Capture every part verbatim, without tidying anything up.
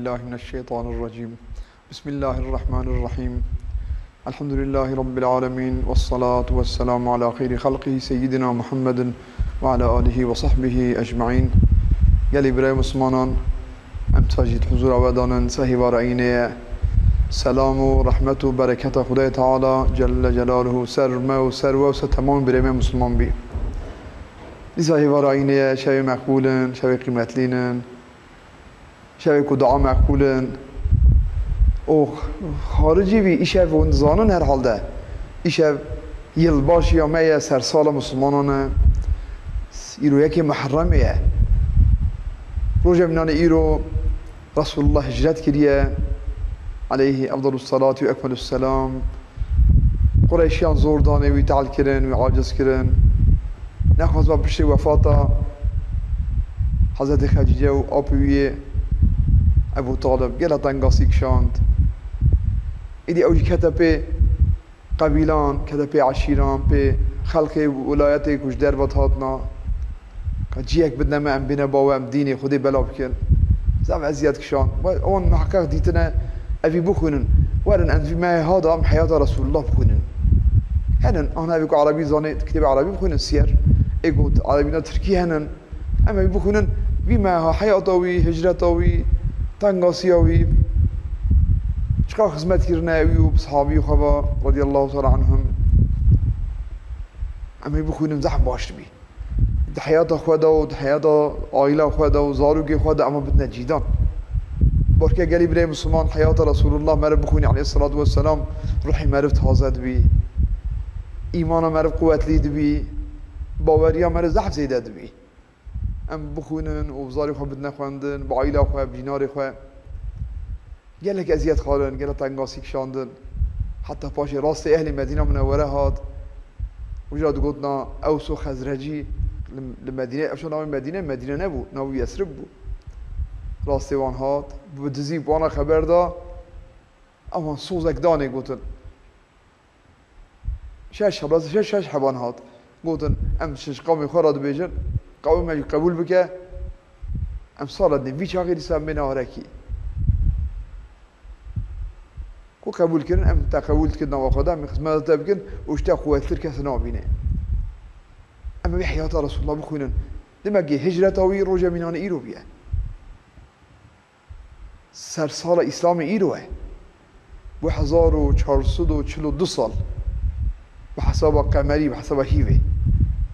بالله من الشيطان الرجيم. بسم الله الرحمن الرحيم. الحمد لله رب العالمين، والصلاة والسلام على خير خلقه سيدنا محمد وعلى آله وصحبه أجمعين. Gelî birayê Muslimanan, em taşî huzura we danin, sehî vara îne ye. Selam û rehmet û bereketa Xwedayê Teala Celle Celaluhu ser me û ser we û ser temamê birayê me Musliman bî. Dîsa hêva rayînê ye, şevê meqbûl in, şevê qîmetlîn in, şevê ku dua meqbûl in. Û xaricî vî îşev hûn dizanin herhalde. Îşev yilbaşiya me ye, sersala Muslimanan e. Îro yekê Muherremê ye. Roja mînanê îro Resulullah hicret kiriye, aleyhi efdalus salatu ve ekmelus selam. Qureyşiyan zor danê wî, tehl kirin, wî aciz kirin. Nexwazba piştê wefata Hezretî Xedîce û apê wî yê Ebû Talib gela tengasî kişand. Îdî ew jî kete pê qebîlan, kete pê eşîran, pê xelkê wilayetê ku ji derve hatna, ka ciyek bidine me, em bêne bawe, em dînê Xwedê bela bikin. Zaf eziyet kişan. We, wan miheqeq dîtine, evî bixwînin. Werin, em vî mehê ha de, em heyata Resulullah bixwînin. Henin, ana evî ku erebî zanê, kitêbê erebî bixwînin, siyer. Ê ku erebî ne tirkî henin. Em ê bixwînin, vî meha heyata wî, hicreta wî, tengasiya wî, çiqas xizmet kirine wî û sahabî xwe ve, radiyallahu teala anhum. Em ê bixwînin, zehf baş dibî. Di heyata xwe de û di heyata aîla xwe de û zarokê xwe de ema bidine cîdan. Barke gelî birê Misliman heyata Resulullah meriv bixwîne aleyhissalatu vesselam, ruhê meriv taze dibî. Îmana meriv quwetlî dibî. Baweriya meriv zehf zêde dibî. Em bixwînin û zarê xwe bidine xwendin, bi aîla xwe, bi cînarê xwe. Gelek eziyet xwarin, gelek tengasî kişandin. Heta paşê rastê ehlê Medîna Munewwere hat. Uca digotina Ews û Xezrecî li, li Medîne, ev navê Medîne, Medîne nebû, navê Yesrib bû. Rastê wan hat, bi dizî bi wana xeber da, ewan sozek danê gotin. Şeş heb-, şeş, şeş heban hat. Gotin, em şeş qewmê xwe re dibêjin, qewmê me jî qebûl bike, em sala dinê vî çaxê dîsa em bêne arekî. Ku qebûl kirin, em te qebûl dikin nava xwe de, em ê xizmeta te bikin û ji te quwettir kes nabîne. Em ê wî heyata Resulullah bixwînin. Demekê hicreta wî roja mînanê îro bûye. Sersala Îslamê îro e. Bi hezar û çar sed û çil û du sal. Bi hesaba qemerî, bi hesaba hîvê.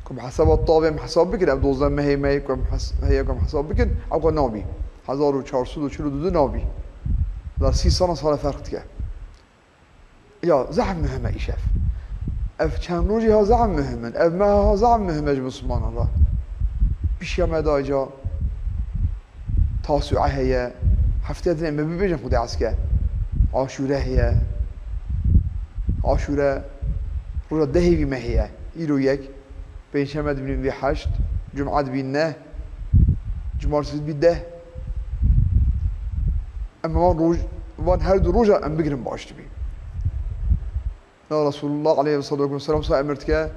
Ku bi hesaba tavê em hesab bikin, ev dozdeh mehê me ku em hes-, heye ku em hesab bikin, ew ka nabî. Hezar û çar sed û çil û du nabî. La sî sala sala ferq dike. Ya, zehf muhim e îşev. Ev çend rojî ha zehf muhim in. Ev meha ha zehf muhim e ji Mislimanan re. Pişiya me daîca Tasu'a heye. Hefteya din ê me bibêjin Xwedê eske. Aşure heye. Aşure roja dehê vî mehê ye. Îro yek. Pêncşeme dibînin vî heşt. Cuma dibîn neh. Cumartesi dibî deh. Em van roj, van her du roja em bigirin baş dibî. Na Resulullah aleyhi salatu vesselam sa emir dike,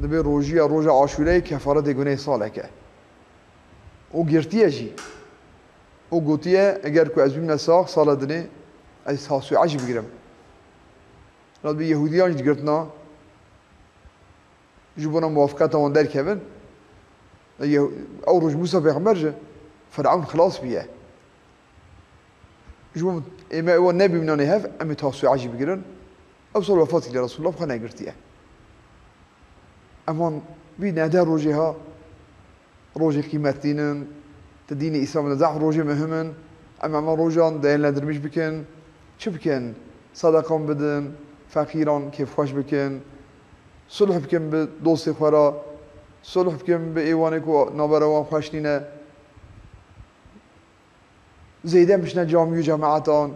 dibê rojiya roja Aşureyê kefaretê gunehê saleke. Û girtiye jî. Û gotiye, eger ku ez bîmne sax, sala dinê ez Tasu'a jî bigirim. Na dibê Yehudiyan jî digirtina, ji bona muwafiqeta wan derkevin. Yehu-, ew roj Musa pêxember ji Firavun xilas bûye. Ji bo ê me ê wan nebîmnanê hev, em ê Tasu'a jî bigirin. Ew sal wefat kiriye Resulullah, bi xwe negirtiye. Eman vî neh deh rojê ha, rojê qîmetlîn in, di dînê Îslamê de zehf rojê muhim in. Em, em eman rojan değerlendirmiş bikin. Çi bikin? Sedeqan bidin, feqîran kêfxweş bikin, sulh bikin bi dostê xwe re, sulh bikin bi ê wanê ku navbera wan xweş nîne. Zêde bişne camî û cemaetan.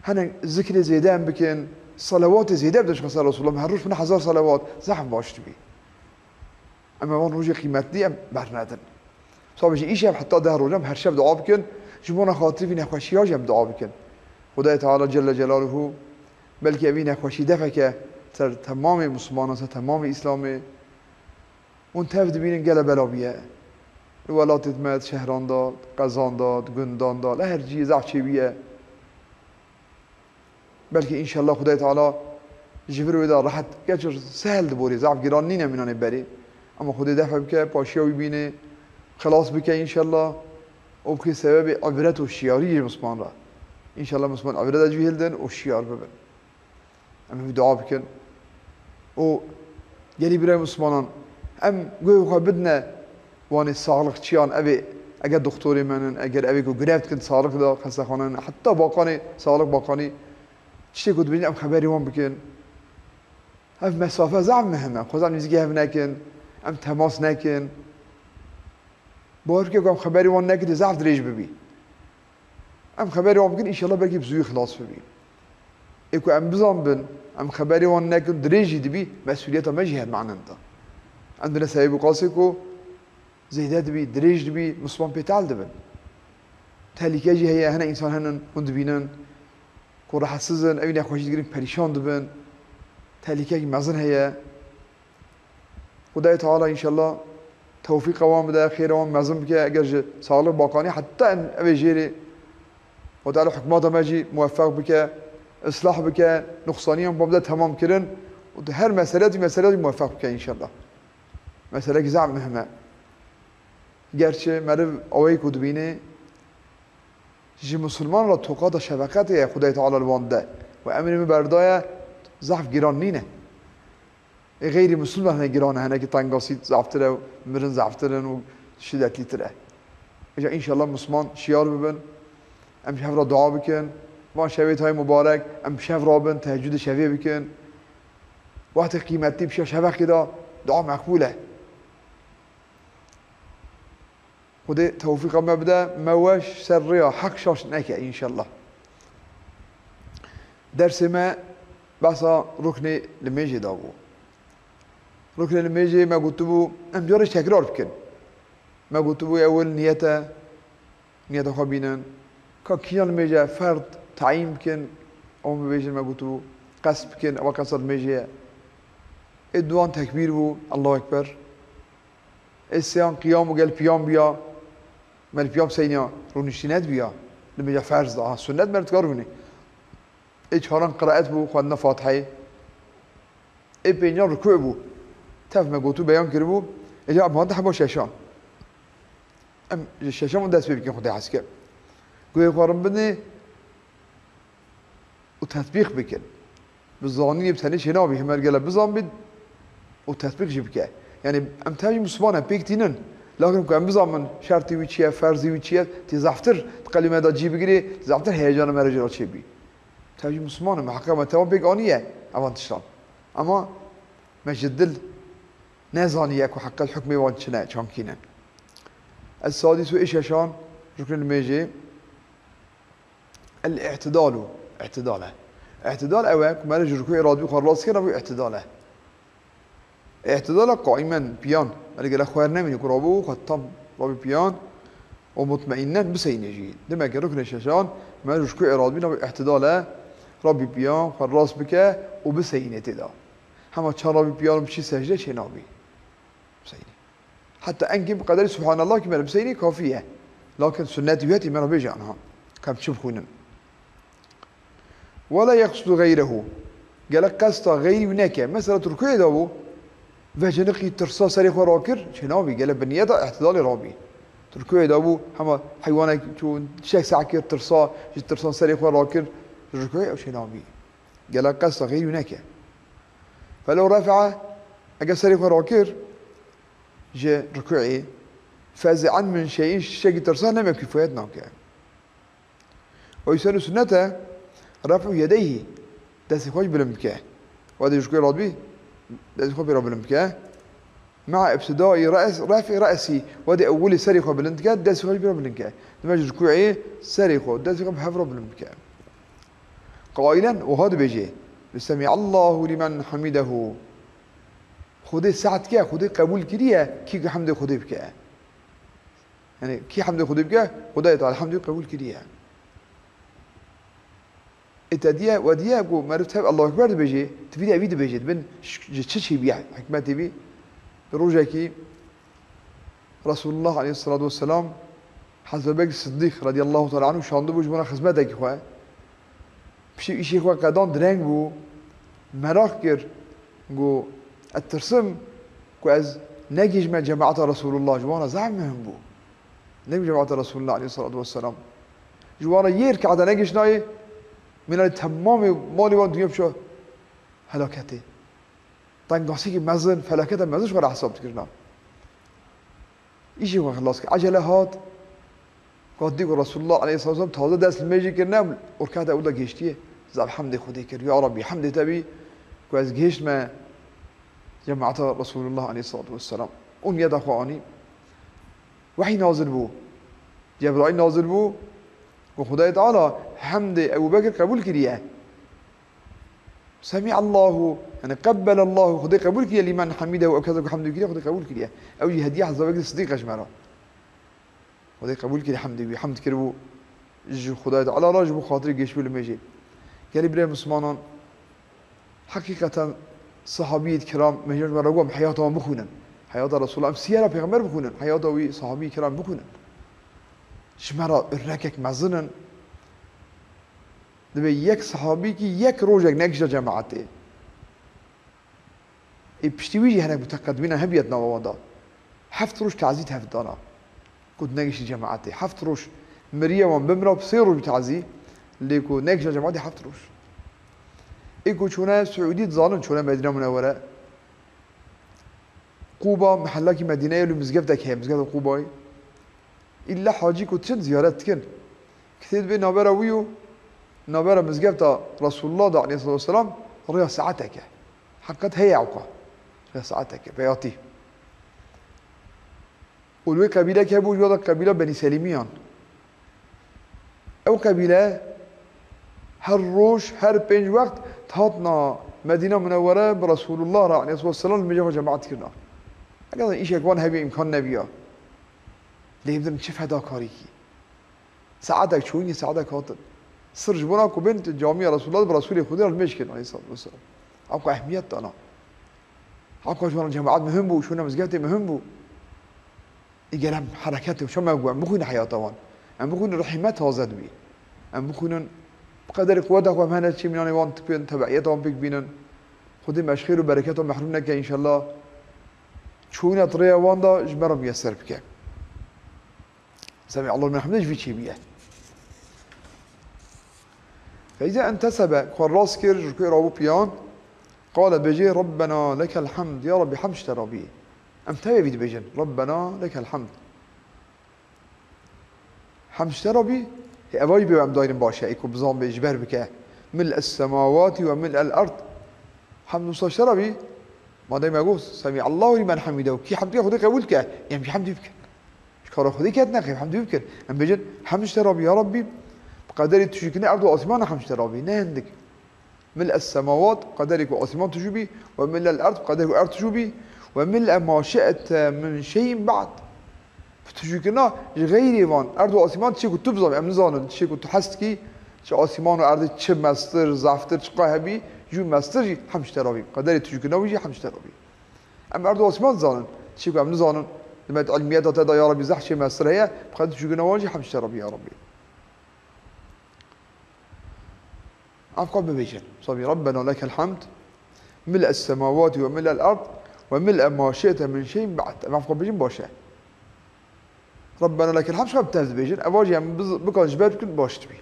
Hinek zikrê zêde em bikin. Selawatê zêde bidin ji xwe ser Resulullah. Her roj bine hezar selawat. Zehf baş dibî. Em ê van rojê qîmetlî em bernedin. Sabê jî îşev heta deh roj em her şev dua bikin. Ji bona xatirî vî nexweşiya jî em dua bikin. Xwedayê Teala Celle Celaluhu belkî evî nexweşî defeke ser temamê Muslimanan, ser temamê Îslamê. Hûn tev dibînin gele bela bûye. Li welatê me, di şehran de, di qezan de, di gundan de, li her cihê zaf çêbûye. Belkî înşellah Xwedayê Teala ji vir wê de rehet, gerçi sehel diborê, zaf giran nîne mînanê berê. Ama Xwedê def bike, paşiya wî bîne, xelas bike înşellah. Û bike sebebê ibret û şiyarî ji Misliman re. Înşellah Misliman ibret ji wî hildin û şiyar bibin. Em hevî dua bikin. Û gelî birayê Mislimanan, em guhê xwe bidine wanê saxliqçiyan, evê eger doktorê me nin, eger evê ku grev dikin saxliq de, xestexane nin, heta bakanê saxliq, bakanî, tiştê ku dibêjin em xeberî wan bikin. Ev mesafe zaf muhim e. Xwezan nîzikî hev nekin, em temas nekin. Bawer bike ku em xeberî wan nekin, dê zaf dirêj bibî. Em xeberê wan bikin, înşellah belkî bi zûyî xilas bibî. Ê ku em bizanbin, em xeberê wan nekin, dirêj jî dibî, mesûliyeta me jî her manen de. Em dine sebebê qasê ku zêde dibî, dirêj dibî, Misliman pê tehl dibin. Tehlîke jî heye, hene însan henin, hûn dibînin ku rehetsiz in, ew nexweşî digirin, perîşan dibin. Tehlîkeyekî mezin heye. Xwedayê Teala înşellah tewfîqa wan bide, xêra wan mezin bike, eger ji Saxlîq Bakanî heta en evê jêrê, Xwedê Teala hikûmeta me jî muweffeq bike, islah bike, nuqsaniyan bide temam kirin û di her meseleyê, meseleyê muweffeq bike înşellah. Meseleyekî zaf muhim e. Gerçi meriv awayî ku dibîne, ji Musulman re toqata şefeqetê ye Xwedayê Teala li wan de. Û emrê min berdaye, zaf giran nîne. Ê xeyrî Musulman hene giran e, hinekî tengasî zaftir e û mirin zaftir in û şidetlîtir e. Îja înşallah Musulman şiyar bibin. Em ji hev re dua bikin. Van şevê tayê mubarek, em bi şev rabin, tehecudê şevê bikin. Wextê qîmetî bi şev şeveqê de dua meqbûl e. Xwedê tewfîqa me bide, me weş ser rêya heq şaş neke, înşellah. Dersê me behsa ruknê limêjê de bû. Ruknê limêjê me gotibû, em carê tekrar bikin. Me gotibû, ewil niyet e, niyeta xwe bînin. Ka kîjan limêje ferd tayîn bikin, ew bibêjin, me gotibû, qest bikin, ewa qesta limêjê ye. Ê duwan tekbîr bû, Allahu Ekber. Ê sêyan qiyam û gel piyam biya, me li piyam seyniya, rûniştî nedbiya. Limêja ferz de, ha, sunnet me li dikar rûnê. Ê çaran qiraet bû, xwendina Fatiheyê. Ê pêncan rukû bû. Tev me gotû beyan kiribû. Ê ca em hate hema şeşan. Em ji şeşan dest pê bikin Xwedê hez ke. Guhê xwe rin bidê. Û tetbîq bikin. Bi zanînê bi tenê çênabî, hema gele bizanbî û tetbîq jî bike. Yanî em tevî Misliman e, pêk tînin. Lakin ku em bizanbin şertî wî çi ye, ferzî wî çi ye, tê zaftir di qelbê me de cî bigirê, tê zaftir heyecana me re jê re çêbî. Tevî Misliman e, me heqa me tevan pêk aniye evan tiştan. Ama me ji dil nezaniye ku heqet hukmê wan çi ne, çankî ne. Ez sadîs û ê şeşan ruknê limêjê. El-i'tidalu, i'tidal e. I'tidal ew e ku meriv ji rukûyê radibî xwe rast kir, ev î'tidal e. I'tidala qaimen, piyan, meriv gele xwer nemîne ku rabû, xwe tam rabî piyan û mutmeinnen biseyîne jî. Demek ki ruknê şeşan, meriv ji rukûyê radibî, ev î'tidal e, rabî piyan, xwe rast bike û biseyîne tê de. Hema çar rabî piyan û biçî secde çênabî. Biseyîne. Heta enkî bi qederî Subhanallah kî me re biseyînî kafî ye. Lakin sunnetî wî hetî me re bêje anha. Ka em çi bixwînin. Wela yeqsidu geyrehu. Gele qesta xeyrî wî neke. Mesela tu rukûyê de bû, veciniqî tirsa serê xwe rakir, çênabî. Gele bi niyeta î'tidalê rabî. Tu rukûyê de bû, hema heywanek çû, tiştek seh kir, tirsa, ji tirsan serê xwe rakir, ji rukûyê ew çênabî. Gele qesta xeyrî wî neke. Felew refa'a, eger serê xwe rakir, ji rukûê, fezi'en min şey'in, tiştekî tirsa, nema kifayet nake. Ve yusenu, sunnet e, ref'u yedeyhi, destê xwe jî bilind bike. Wextê ji rukûê radibî, destê xwe pê re bilind bike. Ma'a ibtidai re's, ref'i re'sî, wextê ewilî serê xwe bilind dike, destê xwe jî pê re bilind dike. Demek ji rukûê serê xwe, destê xwe bi hev re bilind bike. Qailen, wiha dibêje, Semi'allahu limen hamidehu. Xwedê seh dike, Xwedê qebûl kiriye, kî ku hemdê Xwedê bike. Yanî, kî hemdê Xwedê bike, Xwedayê Teala hemdê qebûl kiriye. Ê te diye, we diye ku meriv tev Allahu Ekber dibêje, tu vî de vî dibêje, dibin ş-, ji çi çêbî, hikmetê bî. Rojekî Resulullah aleyhissalatu vesselam Hezret Bekir Siddiq radiyallahu teala anhu şandibû ji bona xizmetekî xwe. Piştî îşê xwe qedan direng bû, meraq kir, got, "Ez tirsim ku ez negihîjime cemaeta Resulullah." Ji wan re zehf muhim bû. Negihîjime cemaeta Resulullah aleyhissalatu vesselam. Ji wan re yê rikata negihîştayê, mîna temamê malê wan dinya biçe helaketê. Tengasîkî mezin, felaketa mezin ji xwe re hesab dikirina. Îşê xwe xilas kir. Ecele hat. Got dî ku Resulullah aleyhissalatu vesselam taze dest li mêjê kirine, orkete ew da gihiştiye. Zaf hemdê Xwedê kir. Ya Rabbî, hemdê te bî ku ez gihiştime cemaeta Resulullah aleyhissalatu vesselam. Û niyeta xwe anî. Wehî nazil bû. Cebraîl nazil bû. Ku Xwedayê Teala hemdê Ebu Bekir qebûl kiriye. Semî Allahu, yani qebbel Allahu, Xwedê qebûl kiriye, lîmen hemidehu, ew kesa ku hemdê kiriye, Xwedê qebûl kiriye. Ew jî hediya Hezret Bekir Sidîq e ji me re. Xwedê qebûl kiriye hemdê wî, hemd kiribû ji Xwedayê Teala re, ji bo xatirê gihiştibû li mêjê. Gelî birê Mislimanan, heqîqeten sahabiyê kiram, mêjê ji me re got, em heyata wan bixwînin. Heyata Resulullah, em siyera Pêxember bixwînin, heyata wî sahabiyê kiram bixwînin. Ji me re örnekek mezin in. Divê yek sahabîkî yek rojek negihişta cemaetê. Ê piştî wî jî hinek muteqedimînan hebiye di nava wan de. Heft roj tazî tev dana. Ku tu negihiştî cemaetê. Heft roj miriye wan bimra, sê roj bi tazî. Lê ku negihişta cemaetê heft roj. Ê ku çûne Siûdî dizanin, çûne Medîna Munewwere. Qûba, mihellakî Medîneyê li mizgeftek heye, mizgefta Qûbayê. Îlla hacî ku diçin ziyaret dikin. Kitêb dibê navbera wî û navbera mizgefta Resulullah da aleyhissalatu vesselam rêya saetek e. Heqet heye ewka. Rêya saetek e, veyatî. Û li wê qebîlek hebû, ji wada qebîla Benî Selîmiyan. Ew qebîle her roj, her pênc wext dihatina Medîna Munewwere bi Resulullah re aleyhissalatu vesselam li mêja xwe cemaet kirina. Heqeten îşek wan hebî îmkan nebiya. Lê bidin çi fedakarîkî. Saetek çûyî, saetek hatin. Sir ji bona ku bên camiya Resulullah bi Resulê Xwedê re li mêj kirin aleyhissalatu vesselam. Ewka ehmiyet dana. Ewka ji wan cemaet muhim bû, şûna mizgeftê muhim bû. Îger em hereketê û çamek bû, em bixwînin heyata wan. Em bixwînin rihî me taze dibî. Em bixwînin bi qederê quweta xwe em hene çê mînanê wan dibin, tebeiyeta wan pêk bînin. Xwedê me ji xêr û bereketa mehrum neke înşellah. Çûyîna di rêya wan de ji me re miyeser bike. Semî Allahu limen hemdê ji vî çêbûye. Fe îza entesebe, xwe rast kir, ji rukûyê rabû piyan, qale bêjê, Rabbena lekel hemd, ya Rabbî, hemd ji te re bî. Em tevî dibêjin, Rabbena lekel hemd. Hemd ji te re bî, hê eva jî bê em daynin baş e, ê ku bizan bê ji ber bike. Mil es semawati ve mil el erd. Hemd wisa ji te re bî, madem me got, Semî Allahu limen hemidehu, kî hemd ke Xwedê qebûl ke, em jî hemdî bikin. Ji kara Xwedê ketine xêr, hemdî bikin. Em bêjin, hemd ji te re bî, ya Rabbî, bi qederê tijîkirina erd û asîmana hemd ji te re bî, ne hindik. Mil es semawat, qederê ku asîman tijû bî, ve mil el erd, qederê ku erd tijû bî, ve mil e ma şi'te min şeyin ba'd. Bi tijûkirina ji xeyrê van, erd û asîman tiştê ku tu bizanî, em nizanin, tiştê ku tu hez dikî, ji asîman û erdê çi mestir, zeftir, çiqa hebî, jû mestir jî hemd ji te re bî. Qederê tijûkirina wî jî hemd ji te re bî. Em erd û asîman dizanin. Çi ku em nizanin, di me di ilmiyeta te de ya Rabbî zehf çê mestir heye, bi qedir tijûkirina wan jî hemd ji te re bî ya Rabbî. Ev xwe bibêjin. Sabî, Rabbena lekel hemd, mil es semawati ve mil el erd ve mil e ma şi'te min şeyin ba'd. Em ev xwe bêjin baş e. Rabbena lekel hemd, xwe bi tev dibêjin. Eva jî em biz-, bikan ji ber bikin baş dibî.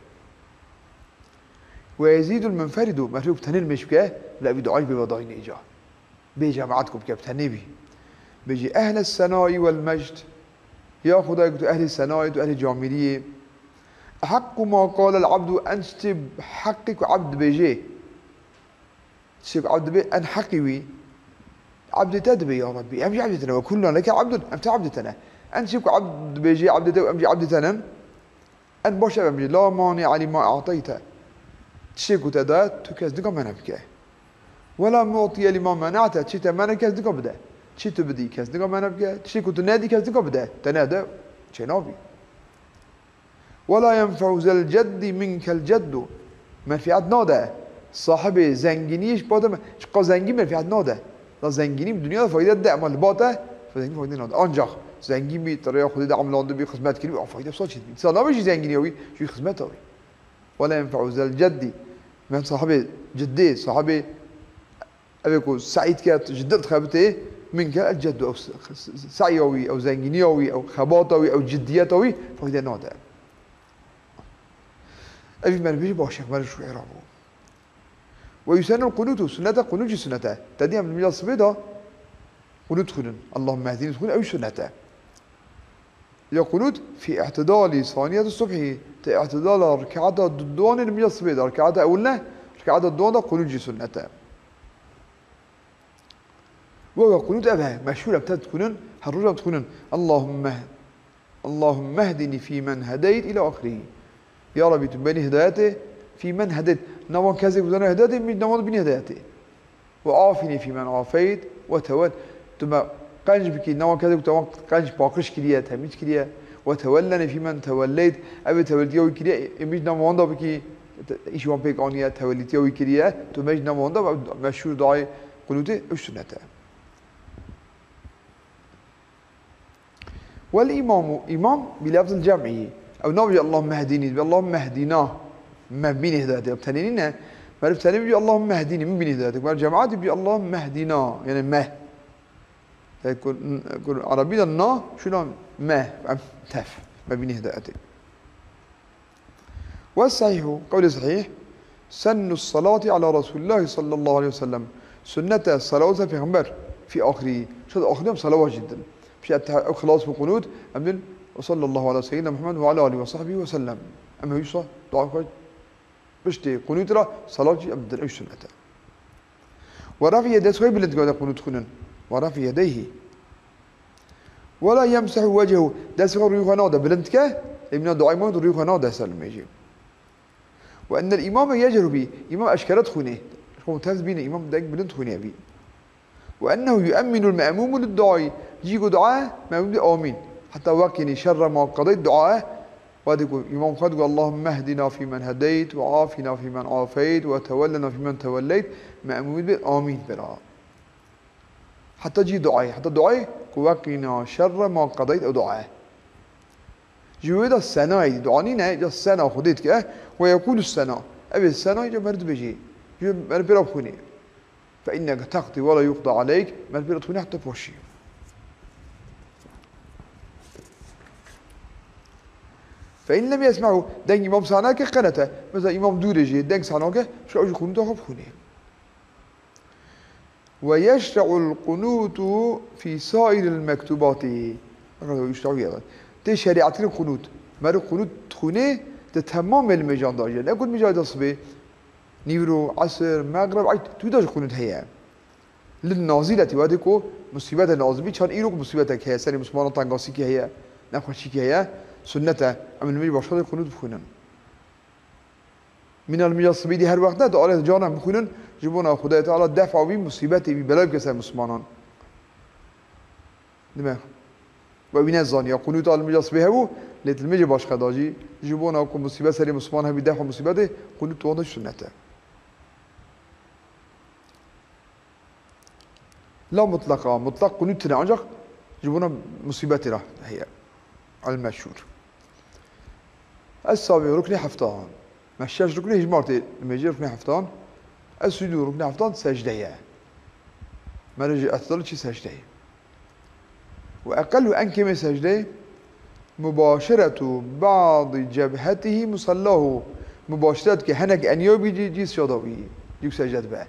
Ve yezîdul munferidu, merhûk tenê mêj bike, bila vî duayî bê vedayî nêca. Bê cemaet ku bike bi tenê bî. Bêjî, "Ehle senayî wel mecd." Ya Xwedayê ku tu ehlê senayê, tu ehlê camîliyê. "Ehaqqu ma qalel abdu", en tiştê heqî ku ebd dibêjê. Tiştê ku ebd dibê, en heqî wî. Ebdê te dibê, ya Rabbî. Em jî ebdê te ne. "Ve kulluna leke abdun." Em tê ebdê te ne. En tiştê ku ebd dibêjê, ebdê te, em jî ebdê te nin. En baş ev em jî, "La mani'a lima a'tayte." Tiştê ku te daye, tu kes nika mene bike. "Ve la mu'tiye lima mena'te." Tiştê te mene, kes nika bide. Tiştê tu bidî, kes nika mene bike. Tiştê ku tu nedî, kes nika bide. Te nede, çê nabî. "Ve la yenfe'u zel ceddi minkel ceddu." Menfiat nade. Sahibê zengîniyê ji ba te me-, çiqa zengîn menfiat nade. La zengînî bi dinya de fayde dide, ema li ba te Zengî fayde nade. Ancak zengîn bî, ti rêya Xwedê de emilandibî, xizmet kiribî, a fayde saçî dibî. Dîsa nabe jî zengînî ew î, jî xizmeta wî. Wela yenfe'u zel ceddi. Me sahibê ciddê, sahibê evê ku se'î dike, jiddet xebitê, minke el ceddu, ew s-, s-, se'ya wî, ew zengîniya wî, ew xebata wî, ew ciddiyeta wî fayde nade. Ev jî me re bêjî baş e, me re ji Êraq bû. Ve yusennu qunutu, sunnete, qunût jî sunnete. Te dî em li mîja sibê de qunût dixwînin. Allahümme ehdînî dixwînin, ew jî sunnete. Ya qunût fî i'tidalî saniyeti subhî, te i'tidala rikata du-, duanê li mîja sibê de, rikata ewil ne, rikata duan de qunût jî sunnete. Ve ve qunût ev e, meşhûr e, te dixwînin, her roj em dixwînin. Allahümme, Allahümme ehdînî fî men hedeyt ila ahirî. Ya Rabî, tu bînî hidayetê, fî men hedeyt. Nava kesê ku zana hidayetê, min nava bînî hidayetê. Ve afînî fî men afeyt, ve tewel. Tu me qenc bikî, nava kesê ku te wan qenc paqij kiriye, temîz kiriye. Ve tewellenî fî men tewelleyt. Ev ê tewellîtiya wî kiriye, ê min ji nava wan de bikî, te-, îşî wan pêk aniye, tewellîtiya wî kiriye. Tu me ji nava wan de, meşhûr duayê qunûtê, ew sunnete. Wel îmamu, îmam bi lefzil cem'î. Ew nabêje Allahümme ehdînî, dibê Allahümme ehdîna. Me bînî hidayetê. Ew tenê nîne. Meriv tenê bî Allahümme ehdînî, min bînî hidayetê. Meriv cemaetî bî Allahümme ehdîna. Yanî me. Te kur, kur Erebî de na, şuna me. Em tef. Me bînî hidayetê. Ve sahîhu, qewlê sahîh, sennu salati ala Resûlillahî sallallahu aleyhi ve sellem. Sunnete salawata pêxember fî axirî. Şad axirî em salavat jî din. Pişt ev xilas bi qunût, em din ve sallallahu ala seyyidina Muhammed ve ala alihi ve sahbihi ve sellem. Em hewî sa dua xwe piştê qunût ra salavat jî em din. Ew sunnete. Ve rafiye dest xwe bilind kerde qunût xwînin. Ve rafiye yedeyhi. Wela yemsehu wecehu, destê xwe rûyê xwe nade bilind ke, lê mîna duayê ma rûyê xwe nade ser limêjê. Ve innel îmame yeceru bî, îmam eşkere dixwînê. Xwe tevz bîne, îmam deng bilind dixwînê bî. Ve ennehu yu'emminul me'mumu lid duayî, cî ku dua, me'mum dê amîn. Heta weqînî şerre ma qedeyt dua, wadê ku îmam xwe digo Allahümme ehdina fîmen hedeyt, ve afina fîmen afeyt, ve tewellena fîmen tewelleyt, me'mum bê amîn bira. Heta cî duayê, heta duayê ku weqîna şerre ma qedeyt ew dua ye. Ji wê de senayê dî, dua nîne, ya sena Xwedê dike, ve yekûlu sena. Ev ê senayê ca meriv dibêjê. Ji meriv pê re bixwînê. Fe inneke teqdî ve la yuqda aleyk, meriv pê re dixwînê heta paşî. Fe in lem yesme'u, deng îmam sena ke qenete. Mesela îmam dûrê jê, deng sena ke, şo ew jî qunûta xwe bixwînê. Ve yeşre'ul qunutu fî sairil mektubati. Tê şerîetkirin qunût. Meriv qunût dixwînê di temamê limêjan de jî. Ne ku limêja da sibê, nîvro, esir, mexreb, ey, tu da jî qunût heye. Lin nazîletî, wedê ku musîbete nazil bî, çan îro ku musîbetek heye, serê mismanan tengasîkî heye, nexweşîkî heye, sunnet e. Em limêj başqa de qunût bixwînin. Mîna li mîja sibî dî her wext ne, tu alê canan bixwînin, ji bona Xwedayê Teala defa wî musîbetê wî bela bike ser mismanan. Dime. We wî nezaniya, qunûta li mîja sibê hebû, lê di limêjê başqa da jî, ji bona ku musîbet serê misman hebî, defa musîbetê, qunût wan de sunnet e. La mutleqa, mutlaq qunût tune, ancak ji bona musîbetê re heye. El meşhûr. Ez sabî ruknê heftan. Me şeş ruknê hijmar tê, limêjê ruknê heftan. Ez sûdû ruknê heftan secde ye. Mere ji etdal çi secde ye. Ve eqellu en kêmê secdeyê, mubaşeretu ba'dî cebhetihî musallahu. Mubaşeret ke henek eniyo bî cî, cî siyada bî, cî secde dibe.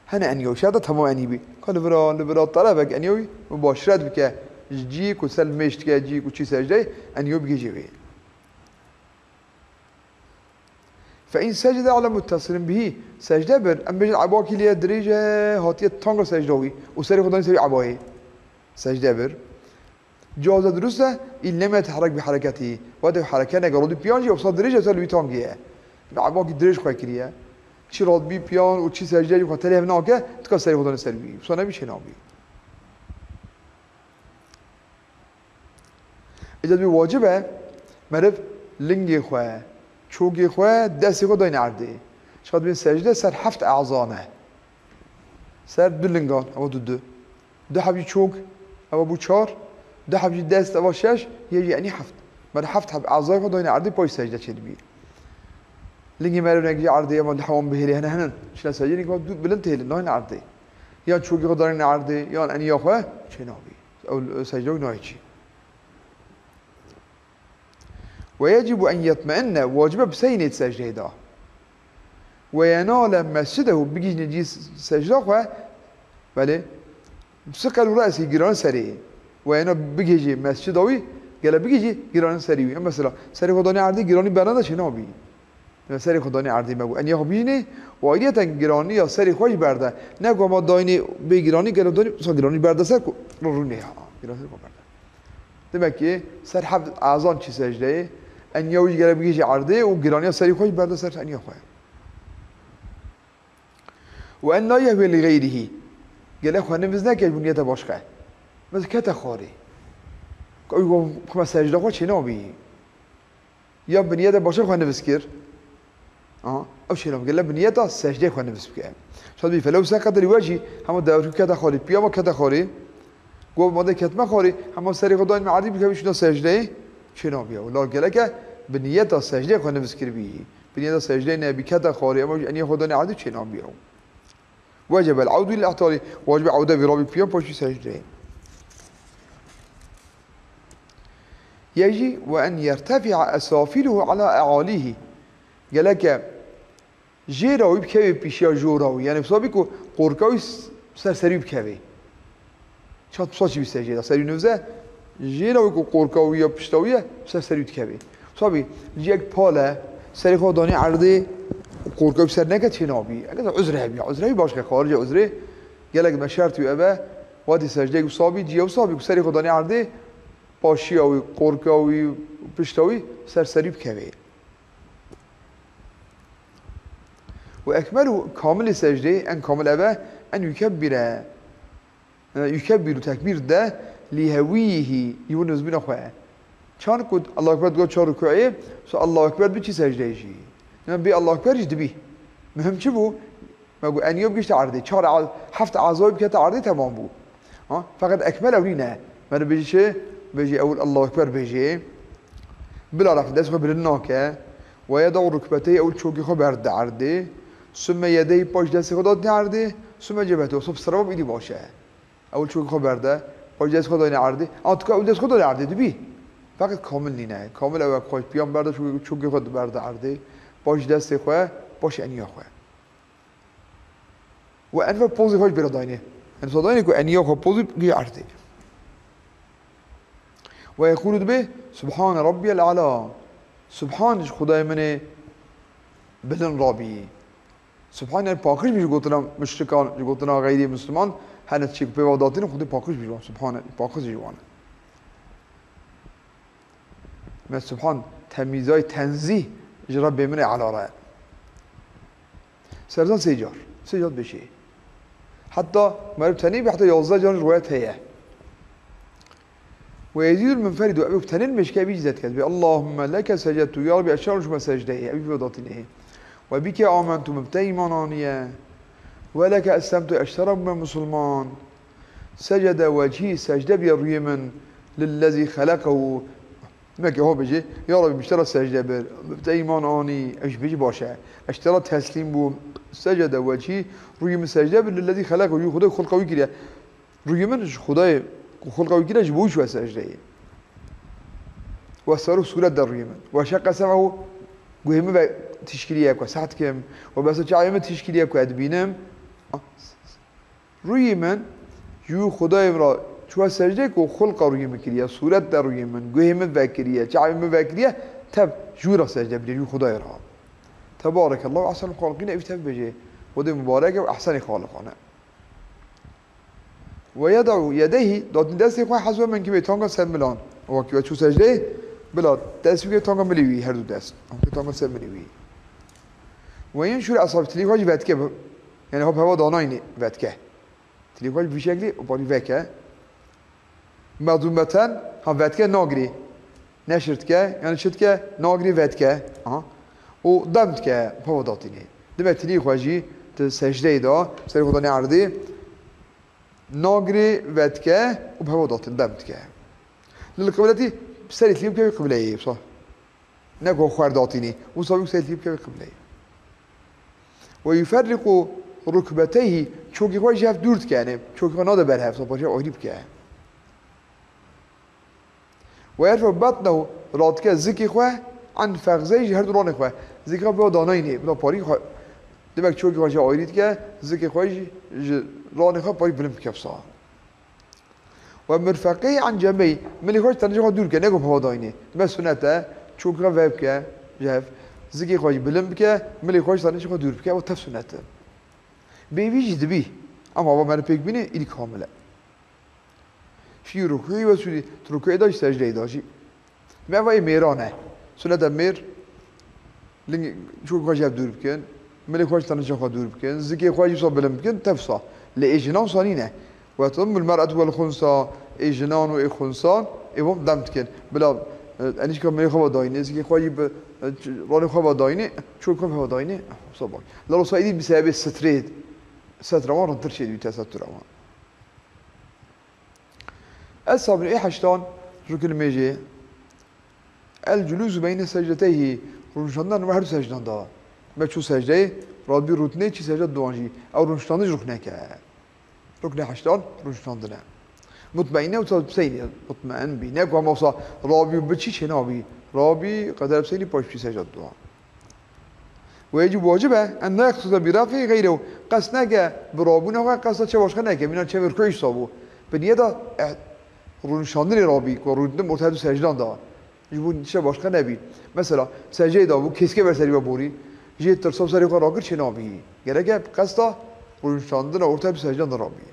Hene eniyo, şerta temam enî bî. Ka li vira, li vira terefek eniyo bî, mubaşeret bike. Ji cî ku ser mêj dike, cî ku çî secdeyê, eniyo bigihîje wê. Fe in secde ala muttesirin bihî, secde bir, em bêjin ebakî lê dirêj e, hatiye tanga secda wî û serê xwe danî serî ebayê. Secde bir. Caze dirust e, in lem yeteherek bi hereketî. Wate hereke neke, radî piyan jî, wisa dirêj e, ser li wî tangî ye. Bi ebakî dirêj xwe kiriye. Çi radbî piyan û çi secde jî xwe telê hev nake, tika serê xwe danî ser wî. Wisa nebî çê nabî. Îca dibê wacib e, meriv lingê xwe, çokê xwe, destê xwe dayne erdê. Çiqa dibên secde ser heft e'za ne. Ser du lingan, ewa du du. Du heb jî çok, Ewa bû çar, du heb jî dest, ewa şeş, yê jî enî heft. Meriv heft heb ezayê xwe dayne erdê, paş secde çêdibî. Lingê meriv rengî erdê, ewa li hewan bihêlê hene henin, çine secde, lingê xwe dû bilind têlin, dayne erdê. Yan çokê xwe dayne erdê, yan eniya xwe çênabî. Ew secde wî nayê çî. Ve yecibu en yetmeinne, wacibe bi seynê di secdeyê de. Ve yenale mescidehu, bigihîjne cî secda xwe, belê, siqel ra'sî, giranî serê. Ve yena bigihîjî mescida wî, gele bigihîjî giranî serî wî. Mesela, serê xwe danî erdê, giranî berna de çênabî. Deme serê xwe danî erdê me bû. Eniya xwe bigihîjî, û ayriyeten giraniya serê xwe jî berde. Ne ku ma dayînê bê giranî, gelo danî, sa giranî berde ser ku rûnê ha. Giranî ser ku berde. Demek ki ser heft ezan çî secdeyê, eniya wî jî gele bigihîjî erdê û giraniya serî xwe jî berde ser eniya xwe. Ve en la yehwe li geyrihî. Gele xwe niviz neke ji bo niyete başqe. Mesela kete xwarê. Ew xwe secde xwe çênabî. Ya bi niyete başqe xwe niviz kir. Aha, ew çênabî. Gele bi niyeta secdeyê xwe niviz bike. Şad bî felew seqete li we jî hema dewrkî kete xwarê. Piyama kete xwarê. Got, ma de ketme xwarê, hema serê xwe dayîn me erdî bikevî şûna secdeyê, çênabî ew. La geleke bi niyeta secdeyê xwe niviz kiribî. Bi niyeta secdeyê nebî, kete xwarê, ema jî eniyê xwe dayne erdî, çênabî ew. Wecebel awdu lil ihtarî, wacibe awde vî rabî piyan paşî secdeyê. Yek jî, ve en yertefi'a esafiluhu ala ealîhî. Geleke jêra wî bikevê pîşiya jora wî. Yani wisa bî ku qorka wî s-, ser serî wî bikevê. Çat wisa çî bî ser jêra, serî nivze, jêra wî ku qorka wî ya pişta wî ye, ser serî wî dikevê. Wisa bî, ciyek pal e, serê xwe danî erdê, qorka wî ser neke çênabî. Eger uzre hebî, uzre hebî başke, xarice uzrê, gelek me şert wî eve, wadî secdeyek wisa bî, ciya wisa bî ku serê xwe danî erdê, paşiya wî, qorka wî, pişta wî, ser serî bikevê. Ve ekmelu, kamilê secdeyê, en kamil eve, en yukebbire. E, yukebbiru, tekbîr de, li hewîhî, ji bo nizbîna xwe. Çan ku Allahu Ekber digot çar rukûyê, so Allahu Ekber bi çi secdeyê jî. Dema bê Allahu Ekber jî dibî. Muhim çi bû? Me got, eniya bigihîşte erdê. Çar a-, heft ezayê bikete erdê, temam bû. Ha? Feqet ekmel ew nîne. Me dibêjî çi? Bêjî ewil Allahu Ekber bêjê. Bila ref dest xwe bilind nake. Ve yeda'u rukbeteyhi, ewil çokê xwe berde erdê. Sümme yedeyhi, paş destê xwe datîne erdê. Sümme cebheteyhi, sob sira bî, îdî baş e. Ewil çokê xwe berde. Paş dest xwe dayne erdê. Ama tu ka ewil dest xwe dayne erdê dibî. Feqet kamil nîne. Kamil ew e, paş piyan berde, çokê, çokê xwe berde erdê. Paş destê xwe, paş eniya xwe. Ve enfe pozê xwe ji bê re dayne. Enfe dayne ku eniya xwe pozî gî erdê. Ve yekulu dibe, Subhane Rabbiyel Ala. Subhan ji Xwedayê min ê bilind rabî. Subhan yani paqij bî ji gotina muşrikan, ji gotina xeyrî Müslüman, hene çî ku pê ve datîne Xwedê paqij bî ji wan. Subhan yani paqij ji wan. Me subhan temîzay tenzîh ji Rebbê min ê Ela re. Serdan sê car. Sê car bêjê. Heta meriv tenê bî, heta yazdeh car rivayet heye. Ve yezîdul munferîdu, ev tenê li mêşke bî zêde dike. Bi Allahümme leke secedtu, ya Rabbi, ez şer şime secdeyê. Ev vê datînê. Ve bike amentu, min bi te îman aniye. Ve leke eslemtu, ez ji te re bûme musulman. Secede wechî, secde bîye rûyê min, lillezî xeleqehu. Demek ki ho bêjê, ya Rabbi, min ji te re secde bir, min bi te îman anî, ev jî bêjî baş e. Ez ji te re teslîm bûm. Secede wechî, rûyê min secde bir, lillezî xeleqehu, yû Xwedê xulqa wî kiriye. Rûyê min ji Xwedayê ku xulqa wî kiriye, ji bo wî çûye secdeyê. Ve serû sûret de rûyê min. Ve şeqe sem'ehu, guhê min ve tîşkiliye ku ez seh dikim. Ve besa çavê min tîşkiliye ku ez dibînim. Rûyê min ji wî Xwedayê min re çûye secdeyê ku xulqa rûyê min kiriye, sûret de rûyê min, guhê min vekiriye, çavê min vekiriye, tev ji wî re secde bidê, ji wî Xwedayê re. Tebarekallahu ehsenul xaliqîn, ev tev bêjê. Xwedê mubarek e û ehsenê xaliqan e. Ve yed'u yedeyhi, datîn destê xwe hezwe menkibê, tanga ser milan. Wekî we çû secdeyê, bila dest bike tanga milê wî, her du dest. Wekî tanga ser milê wî. Ve yenşur esabî, tilî xwe jî vedike bi. Yani hop heva danayne vedike. Tilî xwe jî bi vî şeklî û parî veke. Mezûmeten, ha vedike nagirê. Neşir dike, yani çi dike, nagirê vedike. Aha. Û dem dike, hop heva datîne. Dime tilî xwe jî di secdeyê de, serê xwe danê erdê. Nagirê vedike û bi hewa datin dem dike. Lil qibletî serê tî bike wî qibleyê wisa. Ne ku xwer datînî. Wisa wî serê tî bike wî qibleyê. Ve yuferriqu rukbeteyhi, çokê xwe ji hev dûr dike, yani çokê xwe nade ber hev, wisa parçe ayrî bike. Ve yerfe'u batnehu, radike zikê xwe, an fexzeyhi, ji her du ranê xwe. Zikê xwe bi danayînê, bila parî xwe, demek çokê xwe ji ayrî dike, zikê xwe jî ji ranê xwe parî bilind bike wisa. Ve mirfeqeyhi an cembeyhi, milê xwe ji tenê xwe dûr bike, ne ku bi hewa dayînê. Demek sunet e, çokê xwe ve bike, ji hev. Zikê xwe jî bilind bike, milê xwe ji tenê xwe dûr bike, ew tev sunet e. Bê vî jî dibî. Ama va me pêk bîne, îlî kamil e. Fî rukûî ve sudî. Tu rukûyê de jî secdeyê de jî. Me va ê mêran e. Sunet e mêr. Ling çûk xwe ji hev dûr bikin. Milê xwe ji tenişa xwe dûr bikin. Zikê xwe jî wisa bilind bikin. Tevsa. Lê ê jinan wisa nîne. Ve tummul mer'etu vel xunsa. Ê jinan û ê xunsan. Ê wan dem dikin. Bila, e, enîşka milê xwe ve dayînê. Zikê xwe jî bi, e, ç-, ranê xwe ve dayînê. Çûk xwe ve dayînê. Wisa bak. Lalo wisa êdî bi sebebê sitrê. Setra wan rintir çê dibî tesetura wan. Es-sabîu, ê heştan, rukn mêjê. El-culûsu beyne secdeteyhi, rûniştandin nava her du secdan de. Me çû secdeyê, radbî rûtinê çî secda duan jî. Ew rûniştandin jî ruknek e. Ruknê heştan rûniştandin e. Mutmeîne û seynî mutmeîn bî. Ne ku hema wisa rabî û biçî çênabî. Rabî qeder bi seynî paş çî secda duan. Wê jî wacib e, en neqside bi rafî xeyrehu. Qest neke bi rabûna xwe, qesta çe başqa neke. Mîna çevê rukû îsa bû. Bi niyeta, eh, rûnişandinê rabî, ku rûniştin orta du secdan da. Ji bo çe başqa nebî. Mesela, secdeyê da bû, kêske ber serî ve borî. Jê tirsa serê xwe rakir çê nabî. Gereke bi qesta rûnişandina orta du secdan da rabî.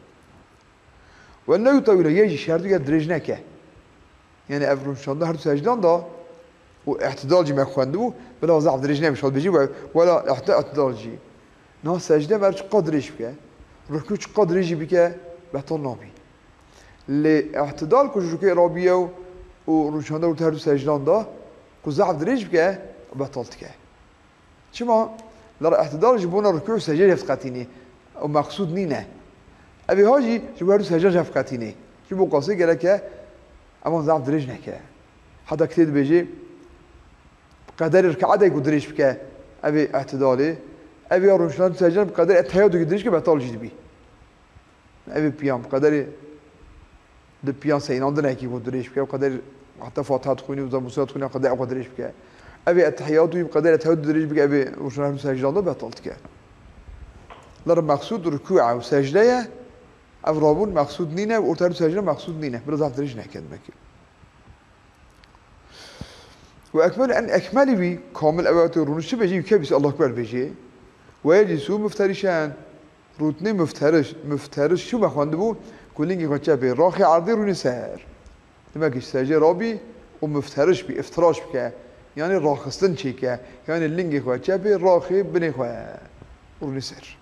Ve ne yutewîle, yê jî şertî ye dirêj neke. Yani ev rûniştandin her du secdan da û îtidal jî me xwendibû, bila zaf dirêj nebe, şal bêjî we, wela îti-, îtidal jî. Niha secde mer çiqa dirêj bike, rukû çiqa dirêj jî bike, betal nabî. Lê îtidal ku ji rukûyê rabî ye û rûniştandin û her du secdan da ku zaf dirêj bike, betal dike. Çima? Lera îtidal ji bona rukû û secdeyê hev diqetînê. Ew meqsûd nîne. Evê ha jî ji bo her du secdan jî hev diqetînê. Ji bo qasê gereke evan zaf dirêj neke. Heta kitêb dibêje, bi qederê rikaetê ku dirêj bike, evê îtidalê, evê ya rûniştandin secdan bi qederê etehiyatê ku dirêj bike betal jî dibî. Evê piyan bi qederê di piyan seynandinekî ku dirêj bike, bi qederê heta Fatiha dixwînî û zamusiya dixwînî, bi qederê ew qederê dirêj bike. Evê etehiyatû bi qederê etehiyatû dirêj bike, evê rûniştandin hev du secdan da betal dike. Lera meqsûd rukû û secde ye, ev rabûn meqsûd nîne, orta du secdan meqsûd nîne. Bila zaf dirêj neke demek. Ve ekmel en ekmelî wî, kamil ew e, tu rûniştî bêjî, yûke bîst, Allahu Ekber bêjî. Ve yeclisû mufterişen. Rûtinê mufteriş, mufteriş çi me xwendibû? Ku lingê xwe çepê raxê erdê rûnê ser. Demek ji secdê rabî û mufteriş bî, îftiraş bike. Yanî raxistin çêke. Yanî lingê xwe çepê raxê binê xwe rûnê ser.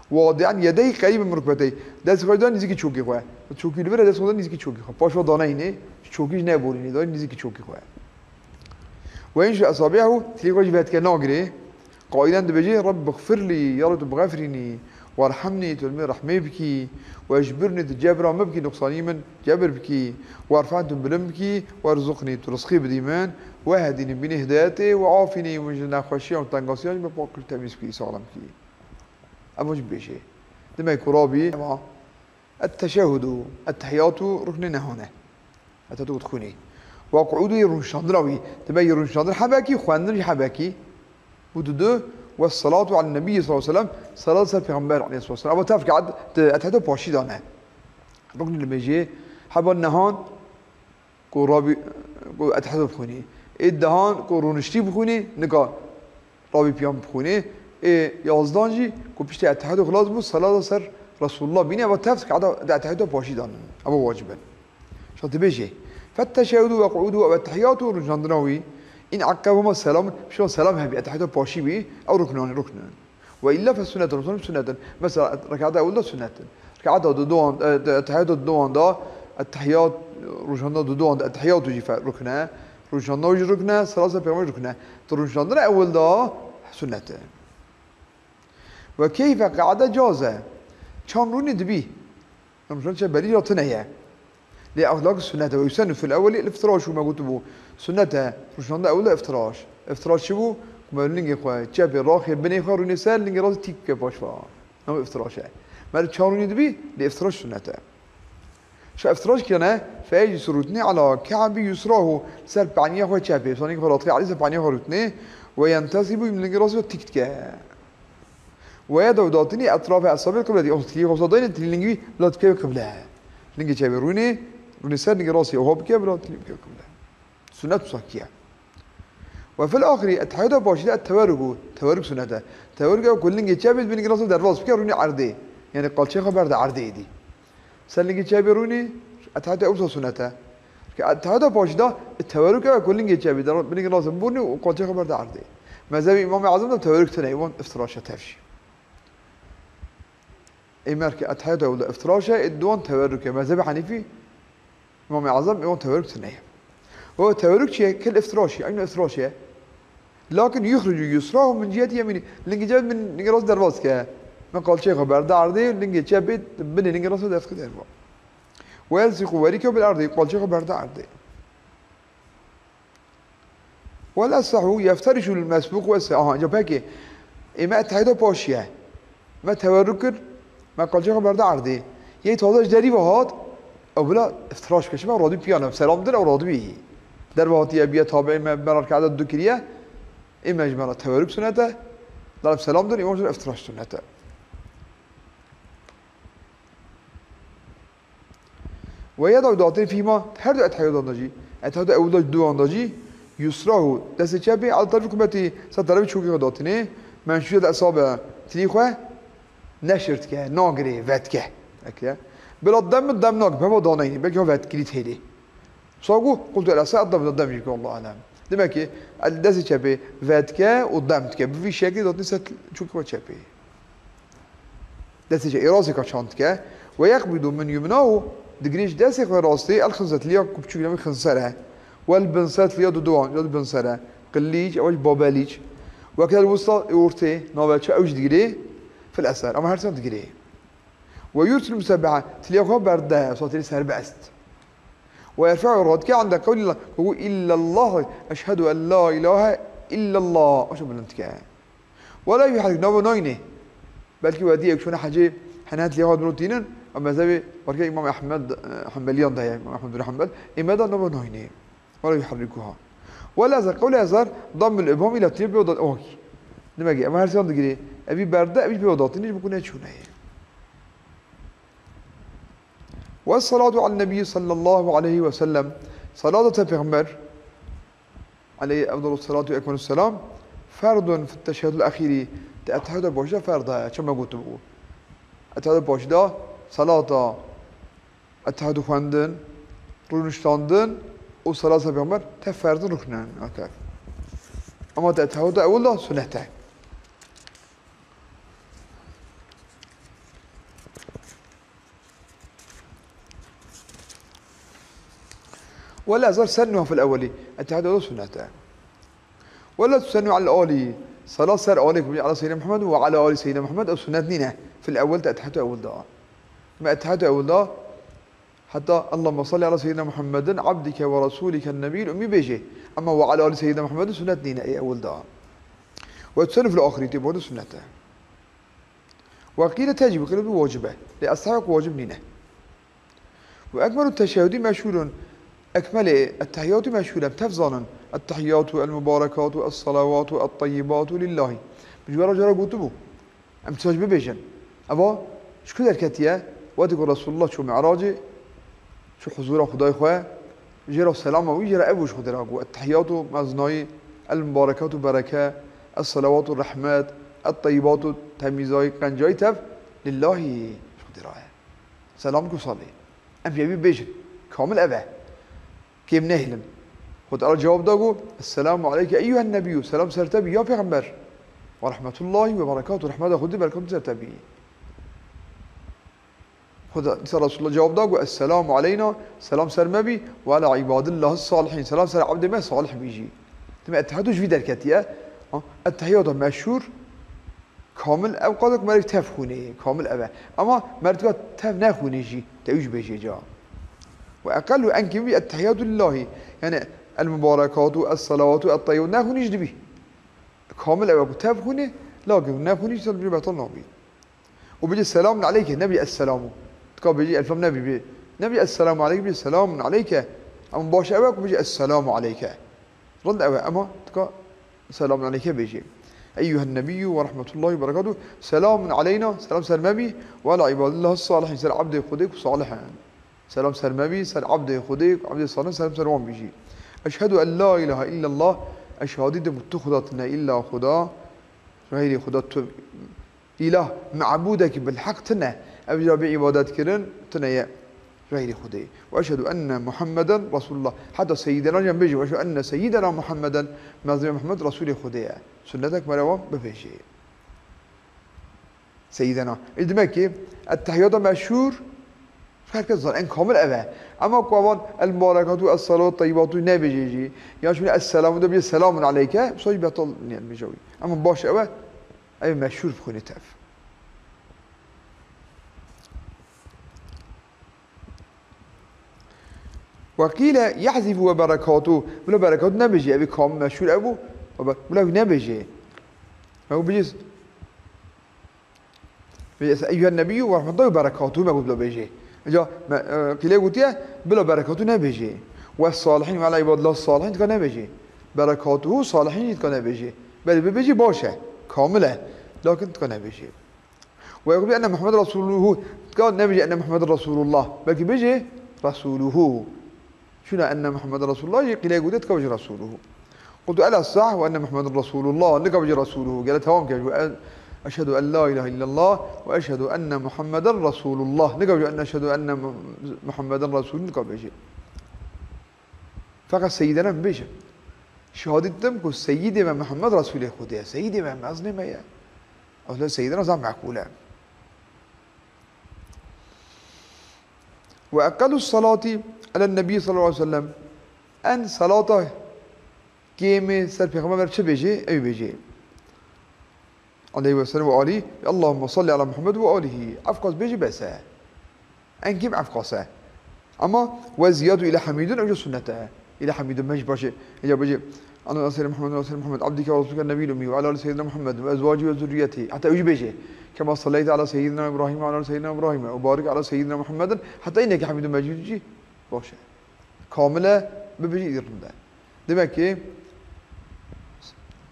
Wadi'en yedeyhi qerîben min rukbeteyhi. Dest xwe da nîzîkî çokê xwe. Çokî li vir e, dest xwe da nîzîkî çokê xwe. Paş ve daneyînê, çokî jî neborînê, da nîzîkî çokê xwe. Ve yenşu esabi'ehu, tilê xwe jî vedike nagirê. Qailen dibêje, Rabbixfirlî, ya Reb tu bixefrînî, werhemnî, tu li min rehmê bikî, wecbirnî, tu cebra min bikî, nuqsanî min cebir bikî, werfe'nî, tu bilind bikî, werzuqnî, tu rizqî bidî min, wehdînî, bînî hidayetê, we'afînî, min ji nexweşiyan û tengasiyan jî min pak kir, temîz bikî, saxlem bikî. Ev jî bibêje. Demek ku rabî, ema Etteşehhudu, ettehiyatu ruknê nehan e. Heta tu dixwînî. Ve qu'udu yê rûniştandina wî. Dibê yê rûniştandin hebekî, xwendin jî hebekî. Bû du du. Ve salatu alen nebiyyi sallallahu aleyhi ve sellem. Salat ser Pêxember aleyhissalatu vesselam. Ama tev rekaet di etehiyata paşî de ne. Ruknê li mêjê heba nehan ku rabî, ku etehiyata bixwînî. Ê dehan ku rûniştî bixwînî, nika rabî piyan bixwînê. Ê yazdan jî ku piştî etehiyatê xilas bû, selata ser Resulullah bîne, eva tev rekaeta di etehiyata paşî danin. Eva wacib in. Şa dibêjê, Fetteşehhudu ve qu'udu ve ettehiyatu, rûniştandina wî, in eqebehuma selamun, pişta selam hebî, etehiyata paşî bî, ew ruknan, ruknin. Ve illa fe sunnetun, sunnet, sunnetin. Mesela rekaeta ewil de sunnetin. Rekaeta duduan, e, de, etehiyata duduan da, ettehiyat, rûniştandina duduan da, ettehiyatu jî fe-, rukne. Rûniştandina jî rukne, selata Pêxember rukne. Tu rûniştandina ewil da sunnet e. Ve keyfe qe'ede caze. Çand rûnî dibî. Rûniştandin çe belî ya tune ye. Lê ew lak sunnet e. Ve yusennu fil ewweli el iftiraş û me gotibû. Sunnet e. Rûniştandin ewil de iftiraş. Iftiraş çi bû? Ku me lingê xwe çepê raxê binê xwe rûnê ser, lingê rastî tîk bike paşva. Ew iftiraş e. Me çar rûnî dibî, lê iftiraş sunnet e. Şa iftiraş kirine, fe yeclisu rûtinê ala ke'bi yusrahu, ser paniya xwe çepê. Sanî xwe raxê alî ser paniya xwe rûtinê. Ve yentesibu, lingê rastî tîk dike. Ve yedu datinî etrafe esabil qibletî. Ew tilî xwe dayne, tilî lingî bila dikeve qible. Lingê çepê rûnê, rûnê ser, lingê rastî oha bike, bila tilî bike qible. Sunnet û sakiye. Ve fil axirî, ettehiyata paşî de ettewerruk û, tewerruk sunnet e. Tewerruk ew ku lingê çepê bi lingê rastî derbas bike, rûnê erdê. Yanî qalçê xwe berde erdê êdî. Ser lingê çepê rûnê, ettehiyata ewsa sunnet e. Çunke ettehiyata paşî de, tewerruk ew ku lingê çepê de, bi lingê rastî bûrnê û qalçê xwe berde erdê. Mezhebê Îmamê Ezem de tewerruk tune ye, wan iftiraş e tev jî. Ê me re ke ettehiyata ewil de iftiraş e, ê di wan tewerruk e. Mezhebê Henîfî, Îmamê Ezem, ê wan tewerruk tune ye. Ve tewerruk çi ye? Kil iftiraş e, eynul iftiraş e. Lakin yuxricu yusrahu min ciheti yemînî. Lingê çepê min lingê rastî derbas dike. Min qalçê xwe berde erdê, lingê çepê binê lingê rastî dest dike derva. Ve yelsiqu werîkehu bil erdî, qalçê xwe berde erdê. Wal esehu yefterişu lil mesbûq ve se-, aha, ca pekê. Ê me ettehiyata paşî ye. Me tewerruk kir, me qalçê xwe berde erdê. Yê taze ji derî ve hat, ew bila iftiraş ke, şima radî piya ne, selam dir, ew radî bî. Derve hatiye biye tabiî me, me re rekaeta du kiriye. Ê me ji me re tewerruk sunnet e. Lal selam dir, ê wan jî re iftiraş sunnet e. Ve yedu datinî fîhîma, her du ettehiyatan de jî, ettehiyata ewil de, duwan de jî, yusrahu, destê çepê, ala terefî rukbetî, ser terefê çokê xwe datinê, menşûret esabe, tilî xwe neşir dike, nagirê, vedike. Eke. Bila dem, dem nake, peva daneynê, belkî ha vedkirî têlê. Sagu, qultu el esa, dem, dem jî, Allahu alem. Demek ki, el destê çepê vedike û dem dike. Bi vî şeklî datinê ser çokê xwe çepê. Destê çe-, ê rastê ka çand dike. Ve yeqbîdu min yumnahu, digirê ji destê xwe rastê, el xinzet, lêya ku biçûk navê xinser e. Wel binset, lêya duduwan, ya du binser e. Qillîc, ew jî babelîc. Ve kel wusta, ê ortê, nave çe, ew jî digirê. Fil eser, ama her sen digirê. Ve yursil musebeha, tilêya xwe berde, sotî serbest. Ve yerfe'u, radike, inde qewlî, ku illallah, eşhedü en la ilahe illallah. Aşa bilind dike. Wela yuharrik, nava nayne. Belkî wediyek çûne hecê, hene tilêya xwe dûr tînin, em mezhebê, belkî Îmam Ehmed, e, Hanbeliyan de ye, Îmam Ehmed bin Hanbel, ê me de nava nayne. Wela yuharrikuha. Wela ezer, qewlê ezer, dammul ibham îla tilê pê da, ok. Demek ki, em her sîyan digirê, evî berde, evî pê datinî, ji bo ku neçûne ye. Ve salatu alen nebiyyi sallallahu aleyhi ve sellem. Salata te pêxember, aleyhi efdalu salatu ve ekmelu selam, ferdun fit teşehhudul ahîrî, te ettehiyata paşî de ferda ye, çima gotibû. Ettehiyata paşî de salata, ettehiyatû xwendin, rûniştandin û salata pêxember te ferdin ruknin. Eke. Ama te ettehiyata ewil de sunnet e. Wela ezer sennuha fil ewweli. Ettehiyat o da sunnet e. Wela tusennu alel ali. Salat ser alê ku ala Seyyidina Muhammed ve ala ali Seyyidina Muhammed, o sunnet nîne. Fil ewwel te ettehiyat ewwel da. Me ettehiyat ewwel da. Heta Allahümme salli ala Seyyidina Muhammedin abdike ve rasulike nebiyyil ummi bêjê. Ama ve ala ali Seyyidina Muhammedin sunnet nîne ê ewwel da. Ve tusennu fil ahirî tê borî sunnet e. Ve qîle tecib, qîle bi wacib e. Lê ez wacib nîne. Ve ekmelu teşehhudî meşhûrun. Ekmelê ettehiyatû meşhûr e. Tev zanin. Ettehiyatû, el mubarekatû, es salavatû, et tayyibatu lillahi. Bi ji we re cara gotibû. Em çaş bibêjin. Eva ji ku derketiye? Wextê ku Resulullah çû Mi'racê, çû huzûra Xwedayê xwe, jê re selama wî, jê re ev ji Xwedê re got. Ettehiyatû mezinayî, el mubarekatû bereke, es salavatû rehmet, et tayyibatu temîzayî, qencayî tev, lillahî ji Xwedê re ye. Selam ku salê. Em pê wî bêjin. Kamil ev e. Kêm nehêlin. Xwedê Teala cewab da ku, Esselamu aleyke eyyuhen nebiyyû. Selam ser te bî ya pêxember. Ve rahmetullahi ve berekatuhu. Rehmeta Xwedê, berekatê ser te bî. Xwedê, dîsa Resulullah cewab da ku, Esselamu aleyna. Selam ser me bî. Ve ala ibadillahis salihîn. Selam ser ebdê me salih bî jî. Dime ettehiyatû ji vî derketiye. Ha, ettehiyata meşhûr. Kamil ew qada ku merek tev xwînê, kamil ev e. Ama merek ka tev nexwînê jî, te wî jî bêjê ca. Ve eqellu en kî vî ettehiyatu lillahi. Yani el mubarekatu, es salawatu, et tayyibatu nexwînî jî dibî. Kamil ew e ku tev xwînê, lakin nexwînî jî te betal nabî. Û bêjî selamun aleyke, nebî esselamu. Tika bêjî elfam nebî bê. Nebî esselamu aleyke, bêjî selamun aleyke. Ama baş ew e ku bêjî esselamu aleyke. Rind ew e, ema tika selamun aleyke bêjî. Eyyuhen nebiyyû ve rahmetullahi ve berekatuhu. Selamun aleyna, selam ser me bî. Ve ala ibadillahis salihin, ser ebdê Xwedê ku salih in. Selam ser me bî, ser ebdê Xwedê, ebdê salih, selam ser wan bî jî. Eşhedû en la ilahe illallah, ez şehadî dikim tu Xuda tune, illa Xuda, xeyrî Xuda tu, îlah, mebûdekî bil heq tune, ev jî bê îbadet kirin, tune ye, xeyrî Xwedê. Ve eşhedû enne Muhammeden Resulullah. Heta seyyidena jî em bêjin, ve eşhedû enne seyyidena Muhammeden, mezlûm Muhammed Resulê Xwedê ye. Sunnetek mere wan bibêjê. Seyyidena. Î demek ki, ettehiyata meşhûr, her kes zan, en kamil ev e. Ama ku avan el mubarekatu, es salawat tayyibatu nebêjê jî, ya şûne es selamu de bê selamun aleyke, bu jî betal niyet bêje wî. Ama baş ev e, ev meşhûr bixwîne tev. Ve qîle yehzifu ve berekatu. Bila berekatu nebêjê, ev kam meşhûr ev bû. Ve be-, bila wî nebêjê. Ew bêjê, bêjê, eyyuhen nebiyyû ve rahmetullahi ve berekatuhu me got bila bêjê. Înca me, e, qîle gotiye, bila berekatu nebêjê. Ve salihin ve ala ibadillah salihin tika nebêjê. Berekatuhu salihin jî tika nebêjê. Belê bibêjî baş e, kamil e. Lakin tika nebêjê. Ve yekûlu enne Muhammed Resûluhu. Tika nebêje enne Muhammed Resûlullah. Belkî bêje Resûluhu. Şuna enne Muhammed Resûlullah jî qîlê gote tika bêje Resûluhu. Qultu el esah ve enne Muhammed Resûlullah. Nika bêje Resûluhu. Gele tewam ke. Ve en-, eşhedû en la ilahe illallah ve eşhedû enne Muhammeden Resûlullah. Nika bêje enne eşhedû enne Mu-, Muhammeden Resûlullah. Nika bêje. Feqet seyyidena bibêjin. Şehadî didim ku seyyidê me Muhammed Resûlê Xwedê ye. Seyyidê me, mezinê me ye. Ew seyyidena zaf meqbûl e. Ve eqellu salati elen nebî sallallahu aleyhi ve sellem. En salata kêmê ser pêxember çi bêjê? Ew bêjê. Aleyhi ve sellem ve alî. Allahümme salli ala Muhammed ve alîhi. Efqas bêjî bes e. En kêm efqas e. Ama ve ziyadu ile hamidun ew jî sunnet e. İle hamidun me jî paşê. Îca bêjî. Allahümme salli Muhammed ve salli Muhammed. Abdike ve rasulike nebiyil ummi ve ala ali seyyidina Muhammed ve ezvaci ve zurriyeti. Hatta ew jî bêjê. Kema salleyte ala seyyidina İbrahim ve ala ali seyyidina İbrahim. Ve barik ala seyyidina Muhammedin. Hatta yine ki hamidun mecid jî baş e. Kamil e, bibêjî îdî rind e. Demek ki,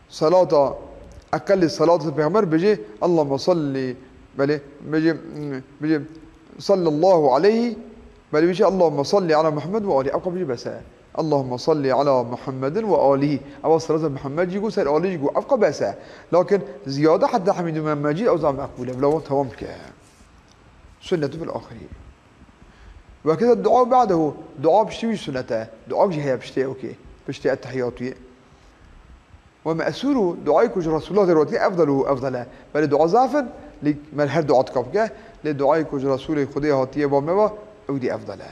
salata, eqelî salata pêxember bêjî, Allahümme salli, belê, bêjî, bêjî, sallallahu aleyhi, belê bêjî, Allahümme salli ala Muhammed ve alî. Ew qe bêjî bes e. Allahümme salli ala Muhammedin ve alîhi. Ew salata Muhammed jî got, ser alî jî got. Ew qe bes e. Lakin ziyade heta Hamîdû Mecîd ew zaf meqbûl e. Bila wan tewam bike. Sünnetu fil axirî. Ve keza dua ba'dehu, dua piştî wî sunnet e. Dua jî heye piştî, okey. Piştî ettehiyatuyê. Ve me'sûru, duayê ku ji Resulullah derhatiye efdalu, efdal e. Belê dua zaf in, lê me her dua dika bike. Lê duayê ku ji Resulê Xwedê hatiye ba me ve, ew dî efdal e.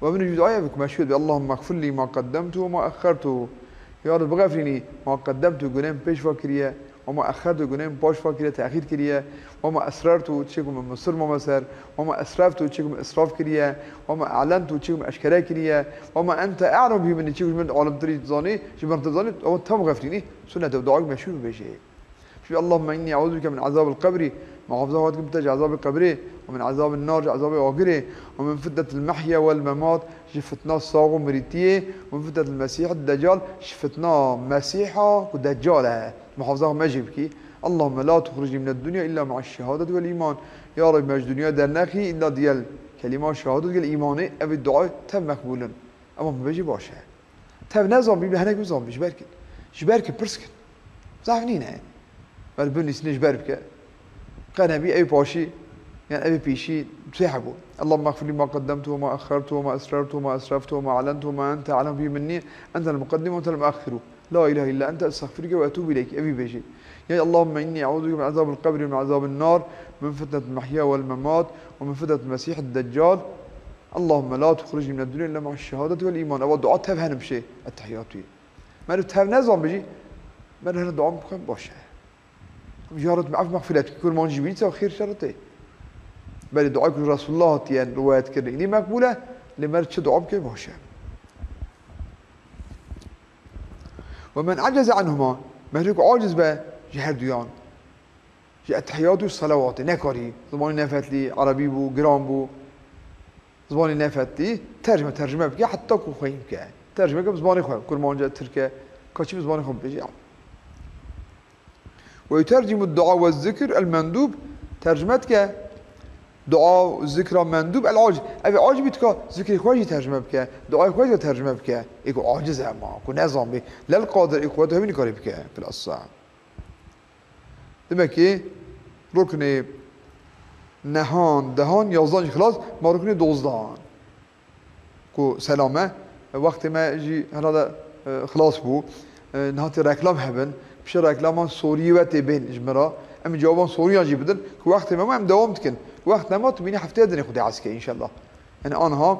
Ve min ji duayê ev ku meşhûr be, Allahümme gfirli ma qaddemtu ve ma exxertu. Ya Reb, bixefrînî ma qaddemtu, gunehê min pêş ve kiriye. Wema exxertu, gunehê min paş ve kiriye, texîr kiriye. Wema esrertu, tiştê ku min misir mame ser. Wema esreftu, tiştê ku min israf kiriye. Wema e'lentu, tiştê ku min eşkere kiriye. Wema ente e'lemu bihi minni, tiştê ku ji min alimtirî zanî, ji min tirî zanî, ew tam xefrînî, sunnet e, dua meşhûr bibêje. Şu Allahümme inni e'uzu bike min azabil qebri, muhafaza xwe dikim te ji azabê qebrê, ve min azabil nar, ji azabê agirê, ve min fitnetil mehya vel memat, ji fitna sax û mirîtiyê, ve min fitnetil mesîhid deccal, ji fitna Mesîha ku deccal e. Muhafaza xwe me jê bikî. Allahümme la tuxricnî mined dunya illa me'aş şehadeti vel îman. Ya Rabbi, me ji dinya dernexî illa diyel kelîma şehadet gel îmanê. Ev dua tev meqbûl in. Ama bibêjî baş e. Tev nezan bî, hinek bizan bî, ji ber ki, ji ber ki pirs kin. Zaf nîne. Ber binivîsîne ji ber bike. Qe nebî ew paşî, yani ev pêşî tê hebû. Allahümme gfirli ma qaddemtu ve ma exxertu ve ma esrertu ve ma esreftu ve ma e'lentu ve ma ente e'lemu bihi minni, entel muqeddimu ve entel muexxiru. La ilahe illa ente estağfiruke ve etûbu ileyk. Evî bêjî. Ya Allahümme inni e'uzu bike min azabil qebri ve min azabil nar, min fitnetil mehya vel memat ve min fitnetil mesîhid deccal. Allahümme la tuxricnî mined dunya illa me'aş şehadeti vel îman. Ewa dua tev henim şey, ettehiyatuyê. Meriv tev nezan bijî, meriv hene dua bikin baş e. Ya Reb, ef mexfiret ki kurmancî bî, xêr şer tê. Belê dua ku Resulullah hatiye rivayet kirin, îdî mekbûl e, lê mer çi dua bike baş e. Ve men aceze anhuma, merê ku aciz be ji her duyan. Ji ettehiyatû û selawatê nekarî, zimanê nefetlî, erebî bû, giran bû. Zimanê nefetlî tercime, tercime bike, heta ku xweyî bike. Tercime ke bi zimanê xwe, kurmanca, tirke, kaçî bi zimanê xwe bibêje. Ve yutercimu dua ve zikr el mendûb, tercime dike dua û zikra mendûb el aciz. Ev aciz bî dika zikrê xwe jî tercime bike, duayê xwe jî tercime bike. Ê ku aciz e ma, ku nezan bê. Lel qadir ê quwet hevî nikarî bike. Fil asa. Demek ki ruknê nehan, dehan, yazdan jî xilas, ma ruknê dozdan. Ku selam e, wextê me jî herhalde, e, xilas bû. E, niha tê reklam hebin. Piştî reklaman soriyê we tê bên ji min re. Em ê cewaban soriyan jî bidin. Ku wextê me bû em dewam dikin. Wext nema tu bînî hefteyê dinê Xwedê hez ke înşellah. Yani anha,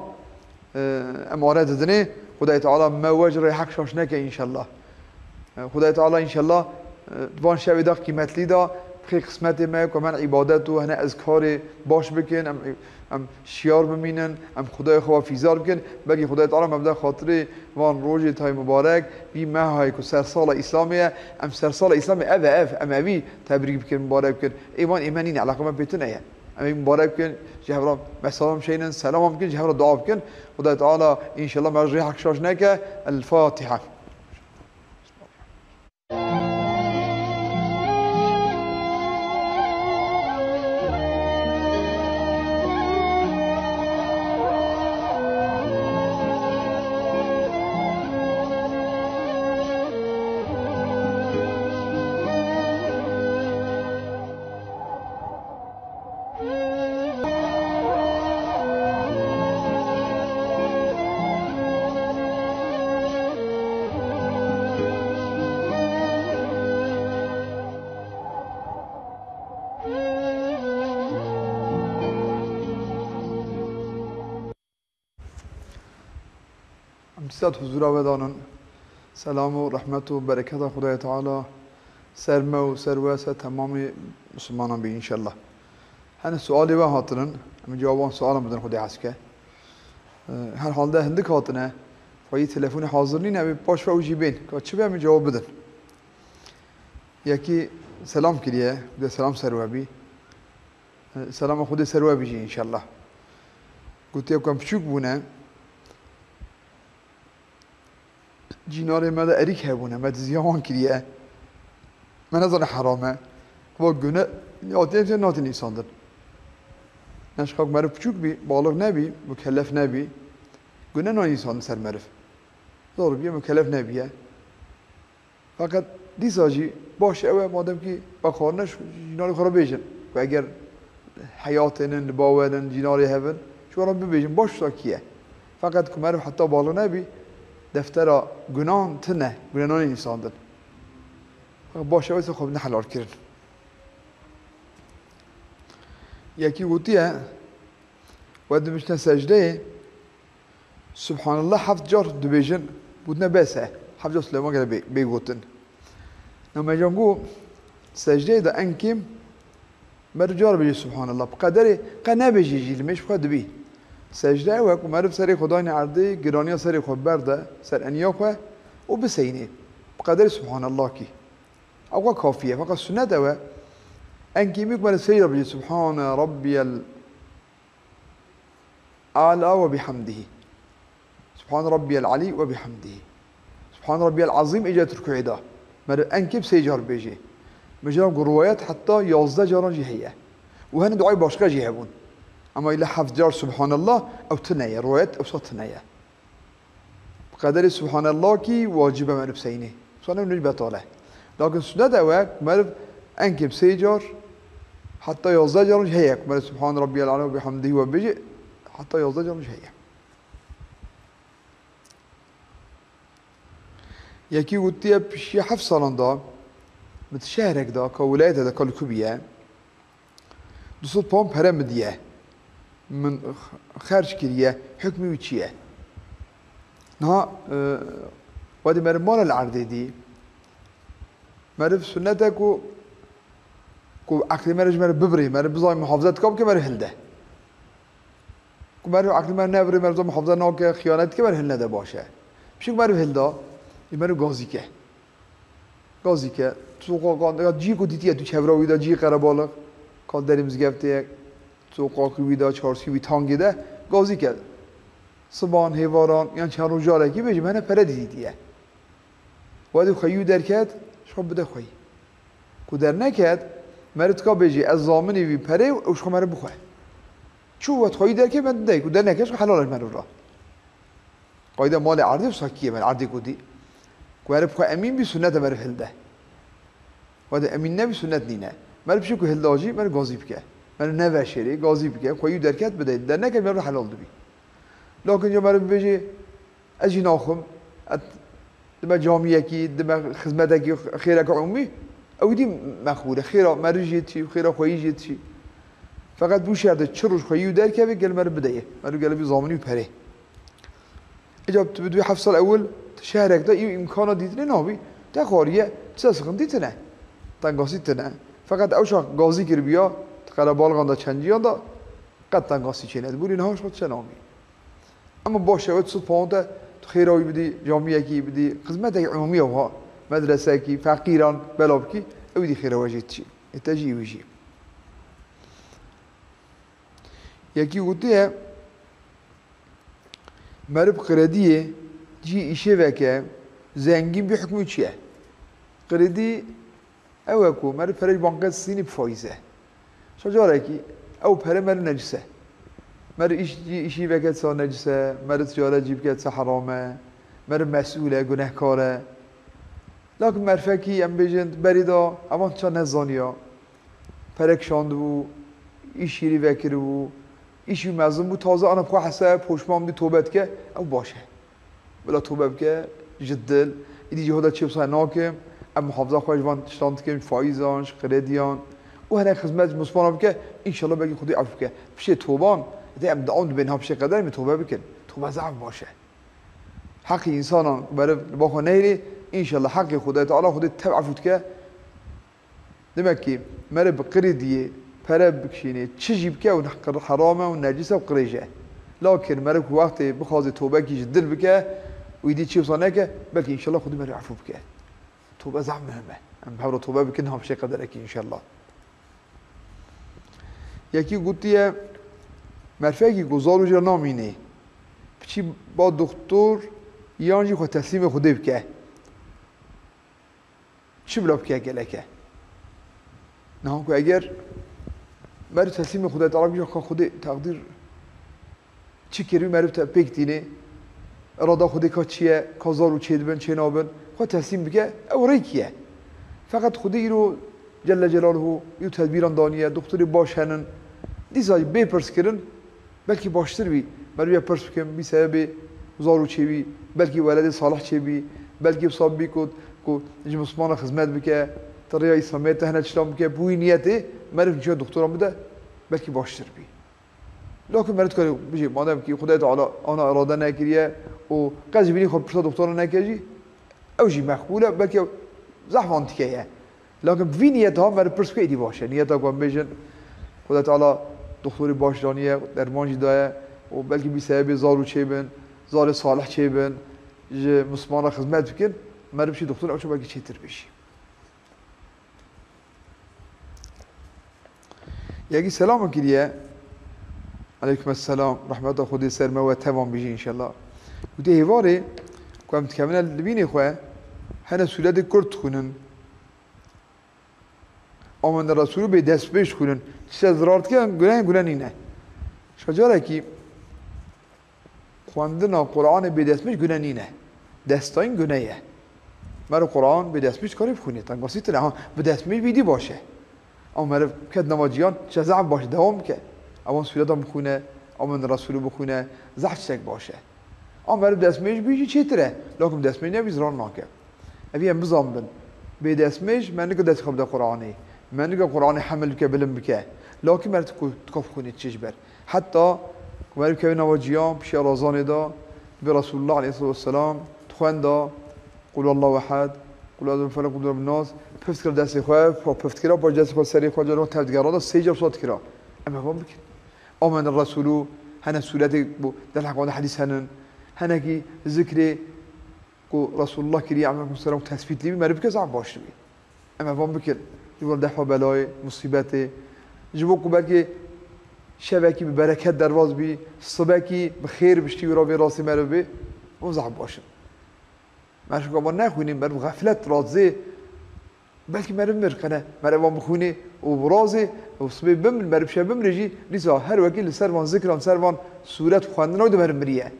e, em are didinê. Xwedayê Teala me we ji rê heq şaş neke înşellah. E, Xwedayê Teala înşellah, e, di van şevê de qîmetlî de bixê qismetê me ku em hin îbadet û hene ezkarê baş bikin, em, em şiyar bimînin, em Xwedayê xwe fîzar bikin. Belkî Xwedayê Teala me bide xatirê van rojê tay mubarek, vî mehayê ku sersala Îslamê ye, em sersala Îslamê ev e, ev, em evî tebrîk bikin, mubarek bikin. Ê van ê me nîne, eleqa me pê tune ye. Em ê mubarek bikin, ji hev re me salam şeynin, selam bikin, ji hev re dua bikin. Xwedayê Teala înşellah me ji rê heq şaş neke. El Fatiha. Em dîsa di huzura we danin. Selam û rehmet û bereketa Xwedayê Teala ser me û ser we, ser temamê Mislimanan bî înşellah. Hene sualê we hatinin, em ê cewaban sualan bidin Xwedê hez ke. E, herhalde hindik hatine, xweyî telefonê hazir nîne, em ê paş ve ew jî bên. Ka çi be em ê cewab bidin. Yekî selam kiriye, bi de selam ser we bî. E, selama Xwedê ser we bî jî înşellah. Gotiye ku em piçûk bûne, cînarê me de erîk hebûne, me diziya wan kiriye. Me nezane heram e. Eva gune, hatiye tê natin îsandin. Neşqa ku meriv piçûk bî, balix nebî, mukellef nebî, gune nayîsandin ser meriv. Zor bîye, mukellef nebîye. Feqet dîsa jî baş ew e, madem kî vekarine ji cînarê xwe re bêjin. Ku eger heyatê nin, li ba we nin, cînarê hev in, ji wan re bibêjin, baş wisa kî ye. Feqet ku meriv heta balix nebî, deftera gunan tune, gunenanê îsandin. Baş ew e, xwe bidin helal kirin. Yekî gotiye, we dibişne secdeyê, Subhanallah heft car dibêjin, gotine bes e. Heft car Suleyman gere bê, bê gotin. Namecan got, secdeyê de en kêm meriv car bêjî Subhanallah. Bi qederê qe nebêjî jî li mêj xwe dibî. Secde ew e ku meriv serê xwe dayne erdê, giraniya serê xwe berde ser eniya xwe û biseynê. Bi qederê Subhanallah kî. Ew xwe kafî ye. Feqet sunnet ew e. En kêmî ku meriv sê car bêjî Subhane Rabbiyel Ala ve bihamdihi. Subhan Rabbiyel Alî ve bihamdihi. Subhan Rabbiyel Azîm êca tu rukûyê de. Meriv en kêm sê car bêjê. Mesela ku riwayet heta yazdeh caran jî heye. Û hene duayê başqa jî hebûn. Ama île heft car Subhanallah ew tune ye. Riwayet ewsa tune ye. Bi qederê Subhanallah kî wacib e meriv seynê. Subhanallah nûc betal e. Lakin sunet ew e, meriv en kêm sê car, heta yazdeh car heye. Meriv Subhan Rabbiyel Ala ve bihamdihi ve bêje, heta yazdeh car heye. Yekî gotiye pişiya heft salan da, min di şehrek da, ka wilayete de, ka li ku bîye, du sed pound pere min diye. Min xerc kiriye, hukmî wî çi ye? Niha, e, wedî meriv mala li erdê dî. Meriv sunnet e ku Ku eqlê me re ji me re bibirê, me re bizanî muhafaza dike bike, me re hilde. Ku meriv eqlê me nebirê, meriv muhafaza nake, xiyanet dike, meriv hilnede baş e. Pişik meriv hilda, ê meriv gazî ke. Gazî ke, soqakan, ya cî ku dîtiye tu çevra wî de, cî qerebalix, ka derê mizgeftê ye, soqakî wî de, çarsî wî tangê de, gazî ke. Siban, hêvaran, yan çend roj carekî bêjî, me hene pere dîtiye. Wedî xweyî û derket, ji xwe bide xweyî. Ku derneket, meriv tika bêjî, ez zaminî vî perê û ew ji xwe meriv bixwe. Çû wet xweyî derket, me didey, ku derneket, ji xwe helal e meriv ra. Qayda malê erdê wisa kî ye, me erdê ku dî. Ku meriv xwe emîn bî, sunnet e meriv hilde. Wedî emîn nebî, sunnet nîne. Meriv pişik ku hilda jî, meriv gazî bike. Meriv neveşêrê, gazî bike, xweyî û derket bide. Derneket, meriv helal dibî. Lakin ca meriv bibêjê, Ez jî naxwim. Et dime camiyekî, dime xizmetekî, xêreke umî, ew dî mexbûl e. Xêra meriv jî tişî, xêra xweyî jî tişî. Feqet bû şer de çi roj xweyî û derkevê, gel meriv bideyê. Meriv gel bî zaminî û perê. Îca tu bi dû heft sal ewil, tu şehrek de î îmkana dîtinê nabî. Te xwariye, çi sixintî tine. Tengasî tine. Feqet ew şax gazî kiribiya, tu qerebalixan de çendiyan de, qet tengasî çêne. Dibûrî niha ji xwe tu çe nabî. Ema baş e, wê tu sed pound te, tu xêra wî bidî, camiyekî bidî, xizmetekî umûmî ye wiha, medresekî, feqîran bela bikî, ew dî xêra we jê diçî. Ê te jî wî jî. Yekî gotiye, meriv qrediyê cî îşê veke, zengîn bî hukmî çi ye? Qredî Ew e ku meriv pere ji banka stînî bi faîz e. Şa carekî ew pere meriv necis e. Meriv îş-, îşî veke sa necis e, meriv ticaret jî bike sa heram e, meriv mesûl e, gunehkar e. Lakin merfekî em bêjin berî da evan ça nezaniya. Pere kişandibû, îşî rî vekiribû, îşî mezin bû, taze ana bi xwe hese, poşman bû, tobe dike, ew baş e. Bila tobe bike ji dil, îdî jî hoda çê wisa nakim, em muhafaza xwe ji van tiştan dikim, ji faîzan, ji krediyan û hinek xizmet ji mismana bike, înşallah belkî Xwedê efû bike. Piştê toban, de em diawn dibên ha piştê qeder em ê tobe bikin. Tobe zehf baş e. Heqî însanan ku meriv li ba xwe nehêlî, înşallah heqê Xwedê Teala Xwedê tev efû dike. Demek ki meriv bi qirî diyê, pere bikişînê, çi jî bike ew heram e û necis e û qirêj e. Lakin meriv ku wextê bixwazê tobekî ji dil bike û îdî çi wisa neke, belkî înşallah Xwedî meriv efû bike. Tobe zehf muhim e. Em bi hev re tobe bikin, ha piştê qederekî înşallah. Yekî gotiye, merfekî ku zar û jê namînê, biçî ba doktor yan jî xwe teslîmê Xwedê bike. Çi bila bike gelek e. Niha ku eger meriv teslîmê Xwedê Teala bike, ka Xwedê teqdîr çi kirî meriv te pêk tînê, irada Xwedê ka çi ye, ka zar û çêdibin, çênabin, xwe teslîm bike, ew rêkî ye. Feqet Xwedê îro Celle Celaluhu îro tedbîran daniye, doktorê baş henin, dîsa jî bê pirs kirin, Belkî baştir bî, meriv ya pirs bikim, bî sebebê zar û çêbî, belkî weledê salih çêbî, belkî wisa bî ku, ku ji Mislimana xizmet bike, di rêya Îslamiyetê hene tiştan bike, bi wî niyetê meriv nîşan doktoran bide, belkî baştir bî. Lakin meriv dikare bijî, madem ki Xwedayê Teala ana irade nekiriye û qet ji bînî xwe pirsa doktoran neke jî, Ew jî meqbûl e, belkî zehf antîke ye. Lakin bi vî niyeta meriv pirs bike, êdî baş e. Niyeta ku em bêjin, Xuda Teala doktorî baş daniye, derman jî daye û belkî bî sebebê zar û çêbin, zarê salih çêbin, ji Misliman re xizmet bikin, meriv jî doktor ew çi belkî çêtir bê jî. Yekî selam kiriye. Aleyküm selam. Rehmeta Xwedê ser me we tevan bijî înşallah. Gotiye hêvarê ku em dikevine li bînê xwe hene sûretê kurt dixwînin. Amende Resulû bê destpêj dixwînin. Tişte zirar dike, gune, gune nîne. Şa carekî Xwendina Quranê bê destmêj gune nîne. Destayîn gune ye. Meriv Quran bê destmêj dikarî bixwîne. Tengasî tune. Ha, bi destmêj bî dî baş e. Ama meriv ket nava ciyan, çe zehf baş e. Dewam bike. Ewan sûretan bixwîne, ewan Resulû bixwîne. Zehf tiştek baş e. Ama meriv destmêj bî jî çêtir e. Lakin bi destmêj nebî zirar nake. Evî em bizanbin. Bê destmêj me nika dest xwe bide Quranê. Me nika Quranê hemil bike, bilim bike. Lakî meriv ku dika bixwîne çi ji ber. Heta ku meriv keve nava ciyan, pişiya razanê de, bi Resulullah aleyhissalatu vesselam, dixwenda, Qul Allahu Ehad, Qul eûzu bi felaq, qul eûzu bin nas, pift kir destê xwe, pa pift kira, pa destê xwe serê xwe, cana tev digera da, sê car sat kira. Em hevan bikin. Amener Resulû, hene sûretê ku delheqan de hedîs henin, henekî zikrê ku Resulullah kiriye, aleyhisselam tesbît lî bî, meriv bike zaf baş dibî. Em hevan bikin. Ji bo defa belayê, musîbetê. Ji bo ku belkî şevekî bi bereket derbas bî, sibekî bi xêr biştî wira vê rastî meriv bî, o zaf baş in. Meriv şika wan nexwînî, meriv xeflet razê. Belkî meriv mir, qene meriv wan bixwînî û birazê û sibê bimir, meriv şev bimrê jî, dîsa her wekî li ser van zikran, ser van sûret xwendina wî de meriv miriye.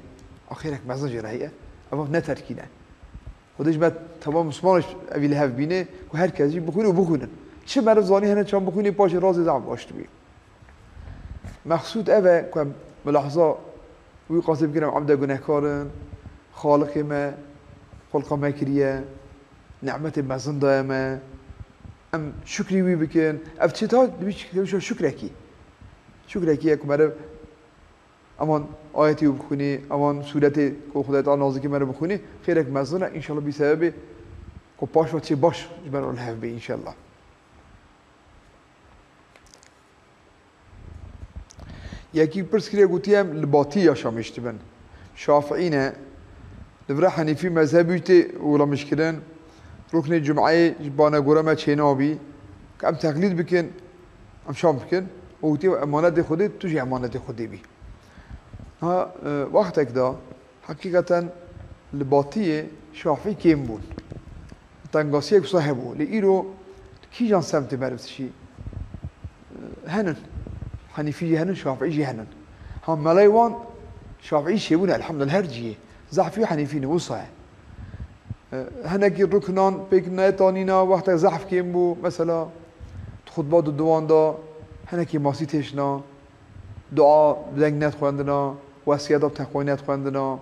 Axêrek mezin jê re heye. Ev ne terkî ne. Xwedê ji me temam Misliman evî li hev bîne ku her kes jî bixwîne û bixwînin. Çi meriv zanî hene çand bixwînî paşê razê zaf baş dibî. Mexsûd ev e ku em milahza wî qasê bikin, em ebde gunehkar in, Xaliqê me xulqa me kiriye, nîmetê mezin daye me, em şukrî wî bikin. Ev çi ta dibî hêvişa şukrekî. Şukrekî ye ku meriv eman ayetê wî bixwînî, eman sûretê ku Xwedayê Teala nazikî meriv bixwînî, xêrek mezin e, înşallah bî sebebê ku paş ve çê baş ji me re li hev bê înşallah. Yekî pirs kiriye, gotiye, em li batî yaşamîş dibin. Şafiî ne, li vir Henîfî mezhebî tê welamişkirin. Ruknê cumeyê ji bana gore me çênabî. Em teqlîd bikin, em şam bikin. Û gotiye, emanetê Xwedê, tu jî emanetê Xwedê bî. Ha, e, wextek de Heqîqeten li batiyê Şafî kêm bûn. Tengasiyek wisa hebû. Lê îro li kîjan semtê meriv dişî? Henin. Henîfî jî henin, Şafî jî henin. Ha, melay wan Şafî çêbûne, elhamdulillah, her cihê. Zehfî Henîfî ne, wisa ye. Hinekî ruknan pêk netanîna, wextek zehf kêm bû, mesela, di xutba duduwan de hinekî masî têşna, dua bi deng nedixwendina, wesiyeta bi texwayî nedixwendina.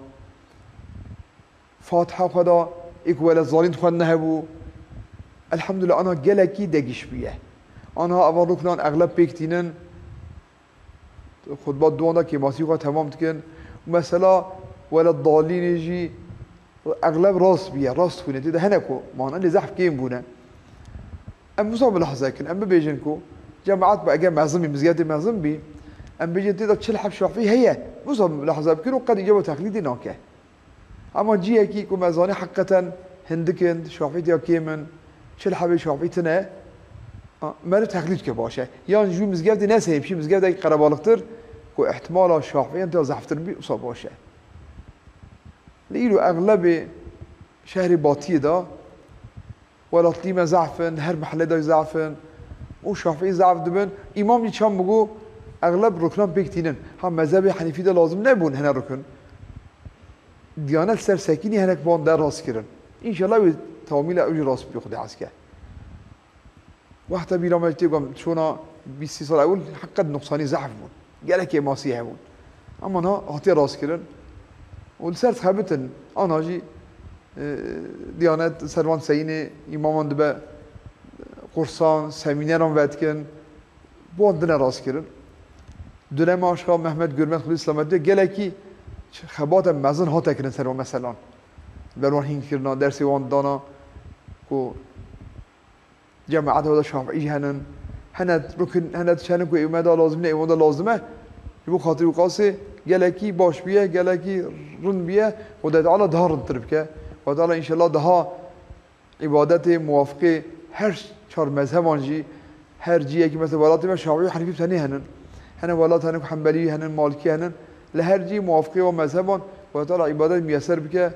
Fatiha xwe da ê ku welezzalîn dixwendine hebû. Elhamdulillah, ana gelekî degiş bûye. Anha evan ruknan exleb pêk tînin, xutba duwan da kêmasî xwe temam dikin. Û mesela weleddalînê jî exleb rast bûye, rast dixwîne. Tê de hene ku mana lê zehf kêm bûne. Em wisa milahize kin, em bibêjin ku cemaet bi eger mezin bî, mizgetê mezin bî, em bêjin tê de çil heb Şafî heye. Wisa milahize bikin û qet îcaba teqlîdê nake. Ama cihekî ku me zanî heqîqeten hindik in, Şafî tiya kêm in, çil hebê Şafî tine, a, meriv teqlîd ke baş e. Yan ji wî mizgeftê neseyê, bişî mizgeftekî qerebalixtir, ku ihtimala Şafîyan tiya zehftir bî, wisa baş e. Li îro exlebê şehrê Batiyê de Welatlî me zaf in, her mehele de zaf in. Û Şafîî zaf dibin. Îmam jî çend bigo, exleb ruknan pêk tînin. Ha, mezhebê Henîfî de lazim nebûn hene rukun. Diyanet ser sekînî hinek van der rast kirin. Înşallah wê tamîla ew jî rast bî, Xwedê hez ke. Wexta bîra me tê gom, çona bîst sî sal ewil heqet nuqsanî zehf bûn. Gelek kêmasî hebûn. Ama niha hatiye rastkirin. Û li ser dixebitin, ana jî, e, Diyanet ser van seyînê îmaman dibe, e, qursan, semîneran vedikin, bi wan dine rastkirin. Dönema aşiqa Mehmet Gurmet Xwedê selamet bê, gelekî xebata mezin hate kirin ser van meselan. Ber wan hîn kirina, dersê wan dana ku Cemaet wada Şafîî jî henin. Hene rukun, hene tişenin ku ê me da lazim ne, ê wan da lazim e. Ji bo xatirî wî qasê gelekî baş bûye, gelekî rind bûye. Xwedê Teala daha rindtir bike. Xwedê Teala înşallah daha îbadetê muwafiqê her çar mezheban jî, her cihekî mesela welatê me Şafîî û Henîfî tenê henin. Hene welat henin ku Hembelî henin, Malikî henin. Li her cihê muwafiqê wan mezheban Xwedê Teala îbadet miyeser bike.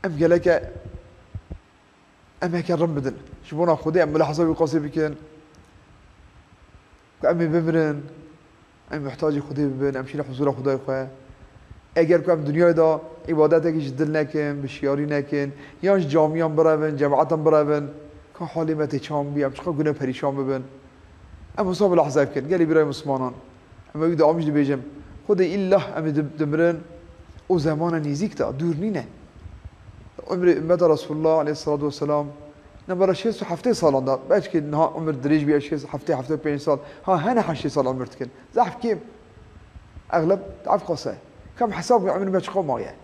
Em geleke Em heke rin bidin. Ji bona Xwedê em milahiza wî qasê bikin. Ku em ê bimirin, em muhtacî Xwedê bibin, em şîne huzûra Xwedayê xwe. Eger ku em dinyayê de îbadetekî ji dil nekin, bi şiyarî nekin, yan ji camiyan birevin, cemaetan birevin, ka halê me tê çawan bî, em çiqa gune perîşan bibin. Em wisa milahiza bikin, gelî birayê Mislimanan. Em wî de amîj dibêjim. Xwedê îllah em ê dim-, dimirin. O zemana nêzîk de, dûr nîne. Umrê ummeta Resulullah aleyhissalatu vesselam, navbera şêst û heftê salan de, belkî niha umir dirêj bîye, şêst, heftê, heftê û pênc sal. Ha, hene heştê sal umir dikin. Zehf kêm. Exleb zehf qase. Kam hesab bî umrê me çiqa maye.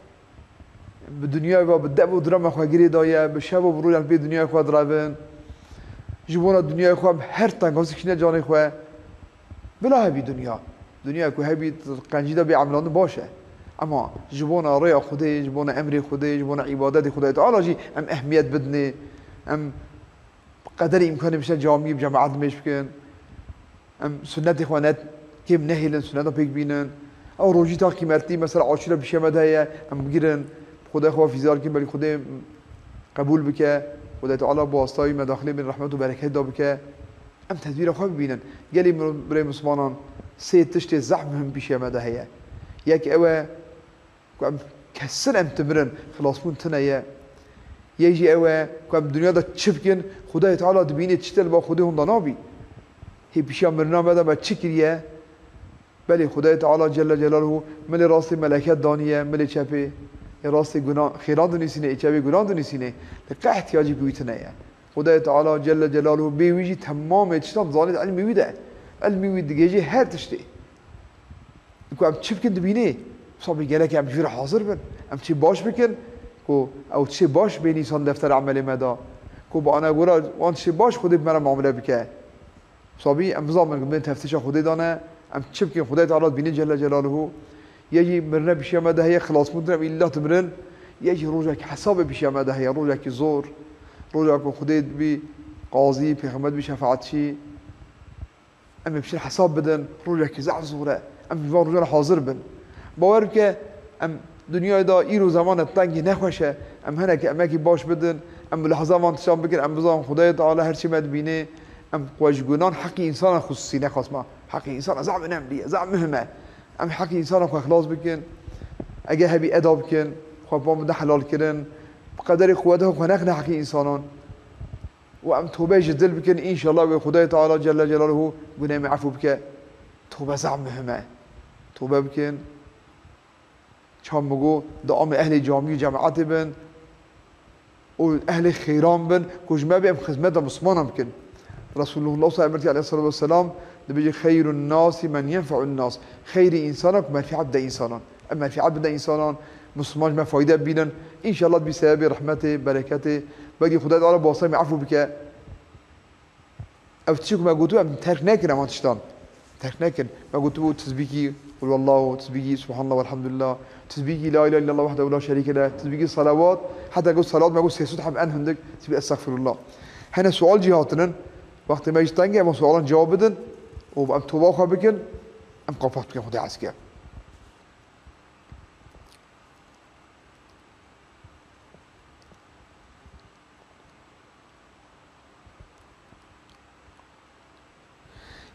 Bi dinyayê ve bi dev û direma xwe girê daye, bi şev û bi rojan pê dinyayê xwe direvin. Ji bona dinyayê xwe em her teng hazir kişîne canê xwe. Bila hebî dinya. Dinya ku hebî qencî de bê emlandin baş e. Ema ji bona rêya Xwedê, ji bona emrê Xwedê, ji bona îbadetê Xwedayê Teala jî em ehmiyet bidinê. Em bi qederê îmkanê bişine camiyê bi cemaet nimêj bikin. Em sunnetê xwe ne kêm nehêlin, sunneta pêk bînin. Ew rojî ta qîmetî, mesela Aşûra pişiya me de heye, em bigirin. Xwedê xwe fîzar kin, belkî Xwedê qebûl bike. Xwedê Teala bi wasta wî me daxilê bin rehmet û bereket da bike. Em tedbîra xwe bibînin. Gelî mir-, birê mislimanan sê tiştê zehf muhim pişiya me de heye. Yek ew e, ku em kesin em timirin, xilasbûn tune ye. Yek jî ew e ku em dinya de çi bikin, Xwedayê Teala dibînê, çi te li ba Xwedê hûn de nabî. Hê pişiya mirina me de me çi kiriye? Belê Xwedayê Teala Celle Celaluhu milê rastê meleket daniye, milê çepê, ê rastê guna-, xêran dinîsîne, ê çepê gunan dinîsîne. Li qe ihtiyacî ku wî tune ye. Xwedayê Teala Celle Celaluhu bê wî jî temamê tiştan zanît ilmî wî de. Ilmî wî digêjê her tiştê. Ku em çi bikin dibînê, wisa bê gerek em jî re hazir bin. Em çi baş bikin, ku ew tiştê baş bên însan deftera emelê me da. Ku bi anegora wan tiştê baş Xwedê bi me re muamele bike. Wisa bî em bizanin ku bin teftişa Xwedê de ne, em çi bikin Xwedayê Teala dibînê Celle Celaluhu. Yê jî mirine pişiya me de heye, xilasbûn tune em îlla dimirin. Yê jî rojekî hesabê pişiya me de heye, rojekî zor. Rojek ku Xwedê dibî qazî, pêxember dibî şefaetçî. Em ê piştre hesab bidin, rojekî zehf zor e. Em ji van rojan hazir bin. Bawer bike, em dinyayê de îro zemanek tengî nexweş e. Em hinekî emekî baş bidin, em mulaheza van tiştan bikin, em bizanin Xwedayê Teala her çi me dibînê. Em xwe ji gunan heqî însanan xusûsî nexwasma. Heqî însanan zehf önemlî ye, zehf muhim e. Em heqî însanan xwe xilas bikin. Eger hebî eda bikin, xwe bi wan bide helal kirin. Bi qederê Xwedê xwe nexine heqî însanan. Û em tobe ji dil bikin, înşallah wê Xwedayê Teala Celle Celaluhu gunehê me efû bike. Tobe zehf muhim e. Tobe bikin. Çawa min got, diamê ehlê camî û cemaetê bin û ehlê xêran bin, ku ji me bê em xizmeta Mislimanan bikin. Resulullah sallallahu aleyhi ve sellem dibêje, "Xeyrun nasi men yenfe'un nas." Xeyrî însana ku menfeet bide însanan. Em menfeet bide însanan, Misliman ji me fayde bibînin. Înşallah dibî sebebê rehmetê, bereketê. Belkî Xwedayê Teala bi wastayê me efû bike. Ev tiştê ku me gotibû, em terk nekin evan tiştan. Terk nekin. Me gotibû tizbîkî Qul huwallahu, tizbîkî Subhanallah velhamdülillah, tizbîkî La ilahe illallah wahdehu la şerîke leh, tizbîkî salawat, heta got salawat me got sê sed heb en hundik, tizbîkî Estexfirullah. Hene sual jî hatinin, wextê me jî teng e, em sualan cewab bidin û em toba xwe bikin, em qapat bikin Xwedê eske.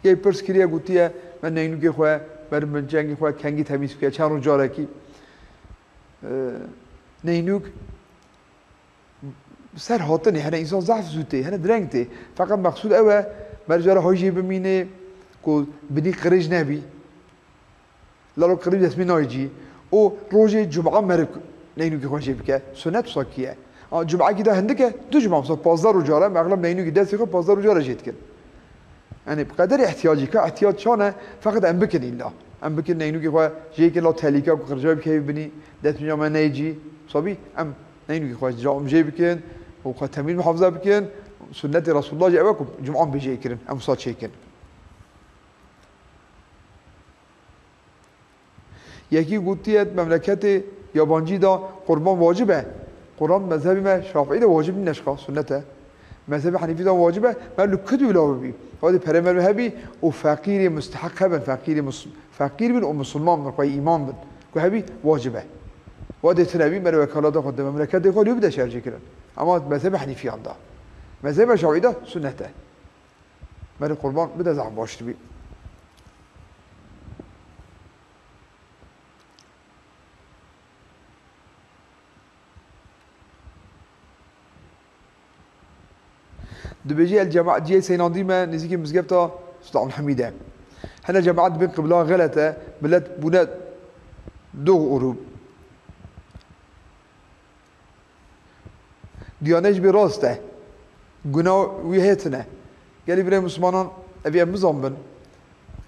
Yê pirs kiriye, gotiye, me neynûkê xwe, meriv min cengê xwe kengî temîz bike, çend roj carekî. E, neynûk ser hatinê, hene însan zehf zû tê, hene direng tê. Feqet meqsûd ew e, meriv cara hay jê bimînê, ku binî qirêj nebî. Lalo qirîb destmî nayê cî. Û rojê cuma meriv neynûkê xwe jê bike. Sunet wisa kî ye. A, cumekî de hindik e, du cuma, mesela pazdeh roj care, em exleb neynûkî destê xwe pazdeh roj care jê dikin. Yani bi qederê ihtiyacî ka, ihtiyac çan e, feqet em bikin îlla. Em bikin neynûkê xwe jê bikin, la telîka ku qirca bikevî binî, destmîna me neyê cî. Sabî, em neynûkê xwe cam jê bikin û xwe temîz muhafaza bikin. Sunnetê Resulullah jî ew e ku cuma bê jê kirin, em wisa çêkin. Yekî gotiye, memleketê yabancî de qurban wacib e. Qurban mezhebê me Şafîî de wacib nîne, şiqa sunnet e. Mezhebê Henîfî de wacib e, meriv li ku dî wila bibî. Wadê perê meriv hebî û feqîrê musteheq hebin, feqîrê mus-, feqîr bin û misilman bin, xweyî îman bin. Ku hebî wacib e. Wadê tune bî, meriv wekalata xwe di memleketê xwe lê bide şerjê kirin. Ema mezhebê Henîfiyan de. Mezhebê Şafîî de sunnet e. Meriv qurban bide zehf baş dibî. Dibêjî el cemaet cihê seynandî me nêzîkî mizgefta Sultan Hamîd e. Hene cemaet dibên qibla xelet e, milet bûne dox û rû. Diyanet jî bê rast e. Guna wî hêtin e. Gelî birê Mislimanan evî em bizanbin.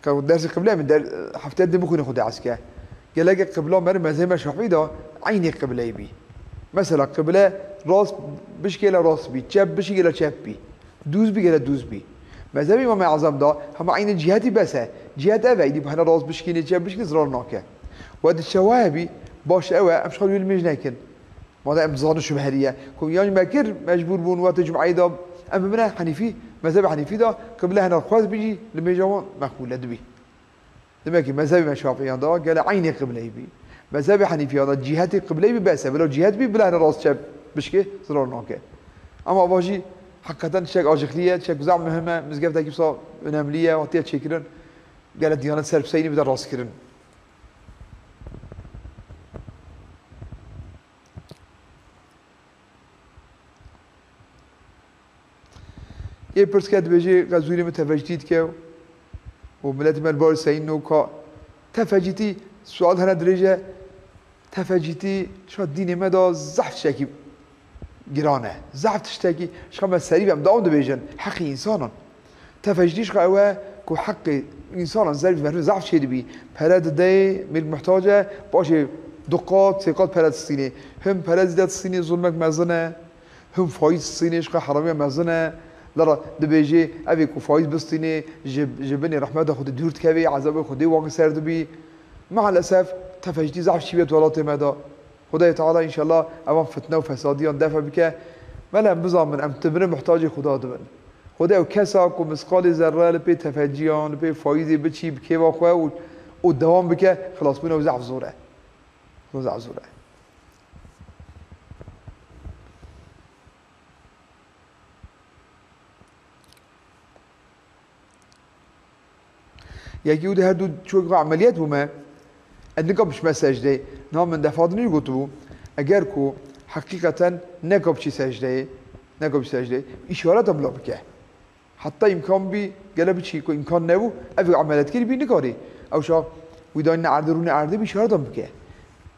Qe-, dersê qiblê em der-, hefte din bixwînin xwe dê eske. Gelek qibla meriv mezhebê me Şafîî de eynê qibleyê bî. Mesela qible rast bişkê le rast bî, çep bişkê le çep bî. Dûz bî gele dûz bî. Mezhebê Îmamê Ezem da hema eynî cihetî bes e. Cihet ev e, îdî hene rast bişkînê, çep bişkînê zirar nake. We di çewa hebî, baş ew e, em ji xwe wî li mêj nekin. Madem em dizanin şibheriye. Ku yan me kir, mecbûr bûn, wextê cumeyê da em bibine Henîfî, mezhebê Henîfî da qible hene xwest bî jî li mêja wan meqbûl e, dibî. Demek ki mezhebê me Şafiiyan da gele eynê qibleyê bî. Mezhebê Henîfiyan da cihetê qibleyê bî bes e. Bila cihet bî, bila hene rast çep bişkê zirar nake. Ama ava jî heqîqeten tiştek acixlî ye, tiştek zaf muhim e, mizgeftekî wisa önemlî ye, hatiye çêkirin. Gele Diyanet ser piseynî bide rastkirin. Ê pirs ke dibêjê, qe zûrê min tefecîtî dike û miletê me li bar seyîn û ka tefecîtî sual hene dirêj e. Tefecîtî şa dînê me de zehf tiştekî giran e. Zehf tiştekî şa me serî ve em dawam dibêjin. Heqî însanan. Tefecîtî şa ew e ku heqê însanan zervî meriv zehf çê dibî. Pere dideyê, milk muhtac e, paşê du qat, sê qat pere distînê. Him pere zîde distînê, zulmek mezin e. Him fayîz distînê, şiqa heramiya mezin e. Lera dibêjê, evê ku fayîz bistînê, ji, ji binê rehmeta Xwedê dûr dikevê, ezabê Xwedê waqî ser dibî. Maalesef, tefecîtî zehf çî bêt welatê me de. Xwedayê Teala înşallah evan fitne û fesadiyan defe bike. Mele em bizanin, em timire muhtacê Xuda dibin. Xwedê ew kesa ku misqalê zerre li pê tefeciyan, li pê fayîzê biçî bi kêfa xwe û, û dewam bike, xilasbûna ew zehf zor e. Ew zehf zor e. Yekî û di her du çûyek xwe emeliyet bûme, ez nika bişme secdeyê. Niha min defa din jî gotibû, eger ku heqîqeten neka biçî secdeyê, neka biçî secdeyê, îşareta bila bike. Heta îmkan bî, gele biçî, ku îmkan nebû, ev ê emeliyet kirî bî nikarî. Ew şa wî dayîne erdê, rûne erdê bî, îşareta bike.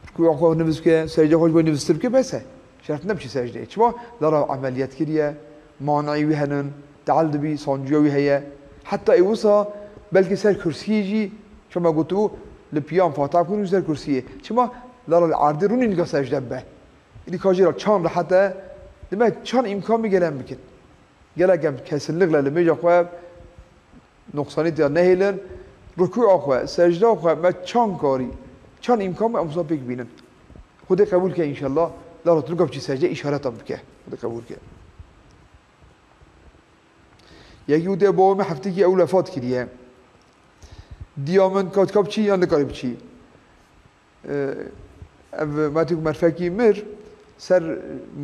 Rukûya xwe nivis bike, secdeya xwe ji bo nivistir bike, bes e. Şert ne biçî secdeyê. Çima? Lera emeliyet kiriye, manî wî henin, teal dibî, sancûya wî heye. Heta ê wisa belkî ser kursiyê jî, çima gotibû, li piyan fatiha bixwînin û ser kursiyê. Çima? Lera li erdê rûnî nika secde bibe. Îdî ka jê re çan rehet e, demek çan îmkan bî gele em bikin. Gelek em kesinlikle li mêja xwe nuqsanîtiya nehêlin, rukûa xwe, secda xwe, me çan karî, çan îmkan me em wisa pêk bînin. Xwedê qebûl ke înşallah, la rot nika biçî secde îşaretan bike. Xwedê qebûl ke. Yekî û dê bavê me heftekî ew wefat kiriye. Diya min ka dika biçî yan nikarî biçî? Ev, me tu merfekî mir, ser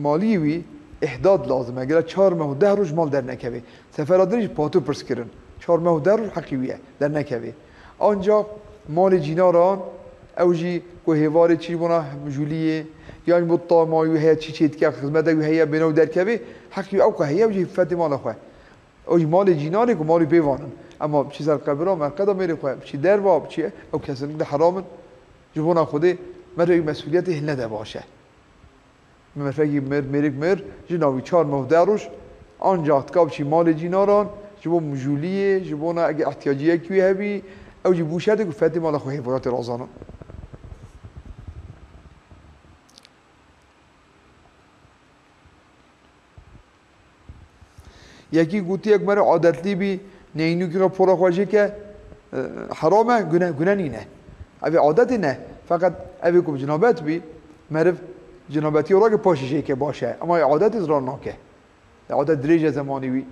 malî wî îhdad lazim e. Gere çar meh û deh roj mal dernekevê. Sefera din jî patu pirs kirin. Çar meh û deh roj heqî wî ye, dernekevê. Ancak malê cînaran, ew jî ku hêvarê çî bona mijûliyê, yan ji bo tamay wî heye, çî çê dike, xizmete wî heye, bêne û derkevê, heqî ew ku heye, ew jî fetê mala xwe. Ew jî malê cînanê ku malî pê vanin. Ema biçî ser qebira merqeda mêrê xwe, biçî derva, biçî ew kesinlikle heram in. Ji bona Xwedê me re wî mesûliyetê hilnede baş e. Merfekî mir, mêrik mir, jina wî çar meh û deh roj, ancax tika biçî malê cînaran, ji bo mijûliyê, ji bona ege ihtiyaciyek wî hebî, ew jî bû şertê ku fetê mala xwe hêvoratê razanin. Yekî gotiyek meriv adetlî bî, neynûkî xwe pora xwe jê ke, e, heram e, gune, gune nîne. Ev ê adetê ne. Feqet ev ê ku bi cinabet bî, meriv cinabetiyê rake paşê jê ke baş e. Ema ê adetê zirar nake. Ê adet dirêj e zemanî wî.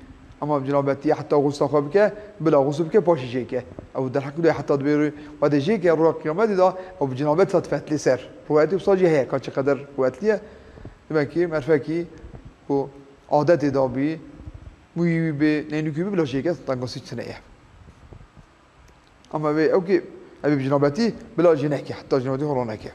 Ema bi cinabetiyê heta xusla xwe bike, bila xusl bike, paşê jê ke. Ew derheq wî heta dibê rû-, wede jê ke roja qiyametê de ew bi cinabet sat fetlê ser. Rûyetê wisa jî heye, ka çi qeder quwetlî ye. Demek ki merfekî ku adetê dabî, mûyî wî bê, neynûkî bê, bila jê ke tengasî tune ye. Ama vê ew ki, ev ê bi cinabetî, bila jê neke, heta cinabetî xwe roneke.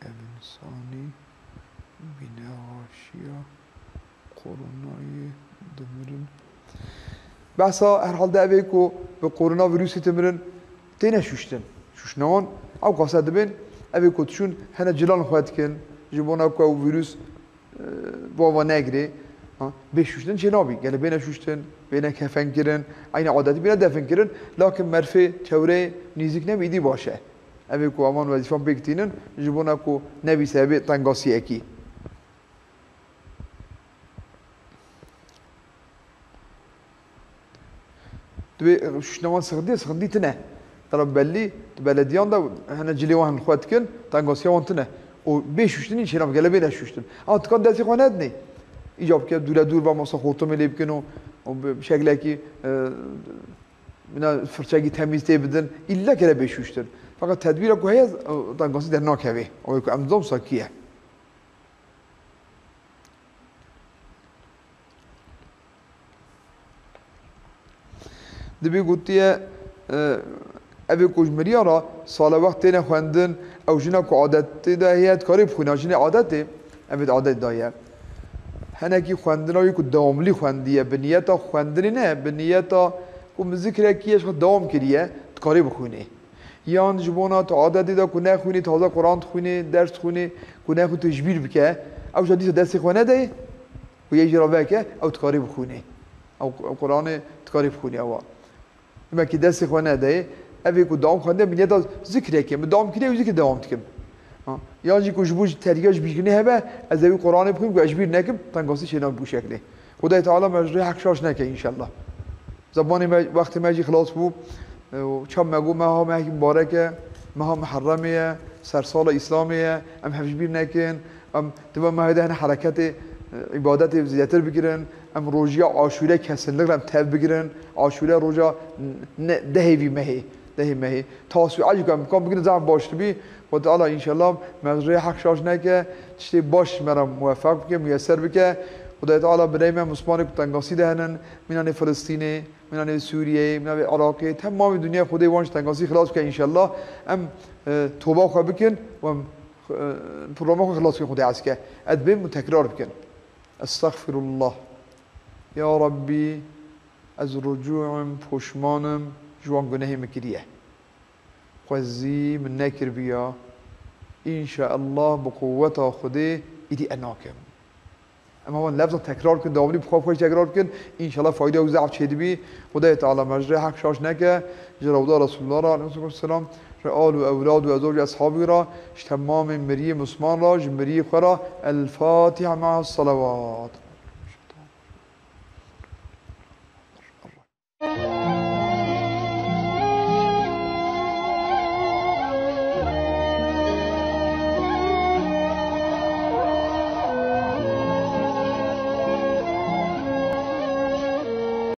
Ev insanî bîne xaşiya koronayê dimirin. Behsa herhalde ev ê ku bi koronavirusê dimirin têne şuştin. Şuştina wan Ew qase dibên, ev ê ku diçûn hene cilan xwe dikin, ji bona ku ew vîrus, e, bi ava negirê, ha, bê şûştin çê nabî. Gelê bêne şûştin, bêne kefenkirin, eynî adetî bêne definkirin, lakin merfê çewrê nîzîk nebî, îdî baş e. Ev ê ku evan wezîfan pêk tînin, ji bona ku nebî sebebê tengasiyekî. Dibê şûştina wan sixindiye, sixindî tine. Dera bellî, di belediyan de hene cilê wan hin xwe dikin, tengasiya wan tine. Û bê şûştinî çênabe, gelê bêne şûştin. Ama dikan destê xwe nedinê. Îca bike dûre dûr ba masa xortumê lê bikin û, û bi şeklekî, e, bina firçekî temîz tê bidin. Îlle kere bê şûştin. Feqet tedbîra ku heye, e, tengasî dernakeve. Ew ê ku em dizan wisa kî ye. Dibê gotiye, e, ev ê ku ji miriya re sala wext têne xwendin, ew jina ku adetê de heye, dikarê bixwîne, jinê adetê, ev ê di adetê de ye. Henekî xwendina wî ku dewamlî xwendiye, bi niyeta xwendinê ne, bi niyeta ku min zikrekî ye, ji xwe dewam kiriye, dikarê bixwînê. Yan ji bona tu adetê de ku nexwînî, taze Quran dixwînî, ders dixwînî, ku nexwînî tu ji bîr bike, ew jî dîsa destê xwe nedeyê û yê jî re veke, ew dikarî bixwînê. Ew, ew Quranê dikarî bixwînê ewa. Demekî destê xwe nedeyê, ev ê ku dawam xwendin, min niyeta zikreke, min dawam kiriye û zikir dewam dikim. Ha. Yan jî ku ji bo ji terîka ji bîrkirinê hebe, ez ê wî Quranê bixwînim ku ez ji bîr nekim, tengasî çênabe bi şeklê. Xwedayê Teala me ji rê heq şaş neke înşellah. Zemanê me, wextê me jî xilas bû. E, û çend me got, meha mehekî mubarek e, meha Muherremê ye, sersala Îslamê ye, em hev ji bîr nekin, em di van mehê de hene hereketê, e, îbadetê zêdetir bigirin, em rojiya Aşûre kesinlikle em tev bigirin, Aşûre roja ne, dehê vî mehê, dehê mehê. Tasû'a jî ku em bikan bigirin zaf baş dibî, Xwedê Teala înşellah me ji rê heq şaş neke, tiştê baş me re muwefeq bike, muyeser bike. Xwedê Teala birayê me Mislimanê ku tengasî de henin, mînanê Filistînê, mînanê Sûriyeyê, mînanê Iraqê, temamê dinyayê Xwedê wan ji tengasî xilas bike înşellah. Em, e, toba xwe bikin û em, e, programa xwe xilas bikin Xwedê ez ke. Ez dibêm û tekrar bikin. Estexfirullah. Ya Rabbî, ez rucû im, poşman im ji wan gunehê min kiriye. Xwezî min nekiribiya. Înşeallah bi quweta Xwedê îdî ez nakim. Em heman lefzan tekrar bikin, dewamlî bi xwe xweş tekrar bikin. Înşeallah fayda û zehf çêdibî. Xwedayê Teala me ji rê heq şaş neke. Ji rewda Resulullah re aleyhissalatu vesselam, ji al û ewlad û ezwaj û eshabî re, ji temamê miriyê Misliman re, ji miriyê xwe re. El Fatiha me'as salawat.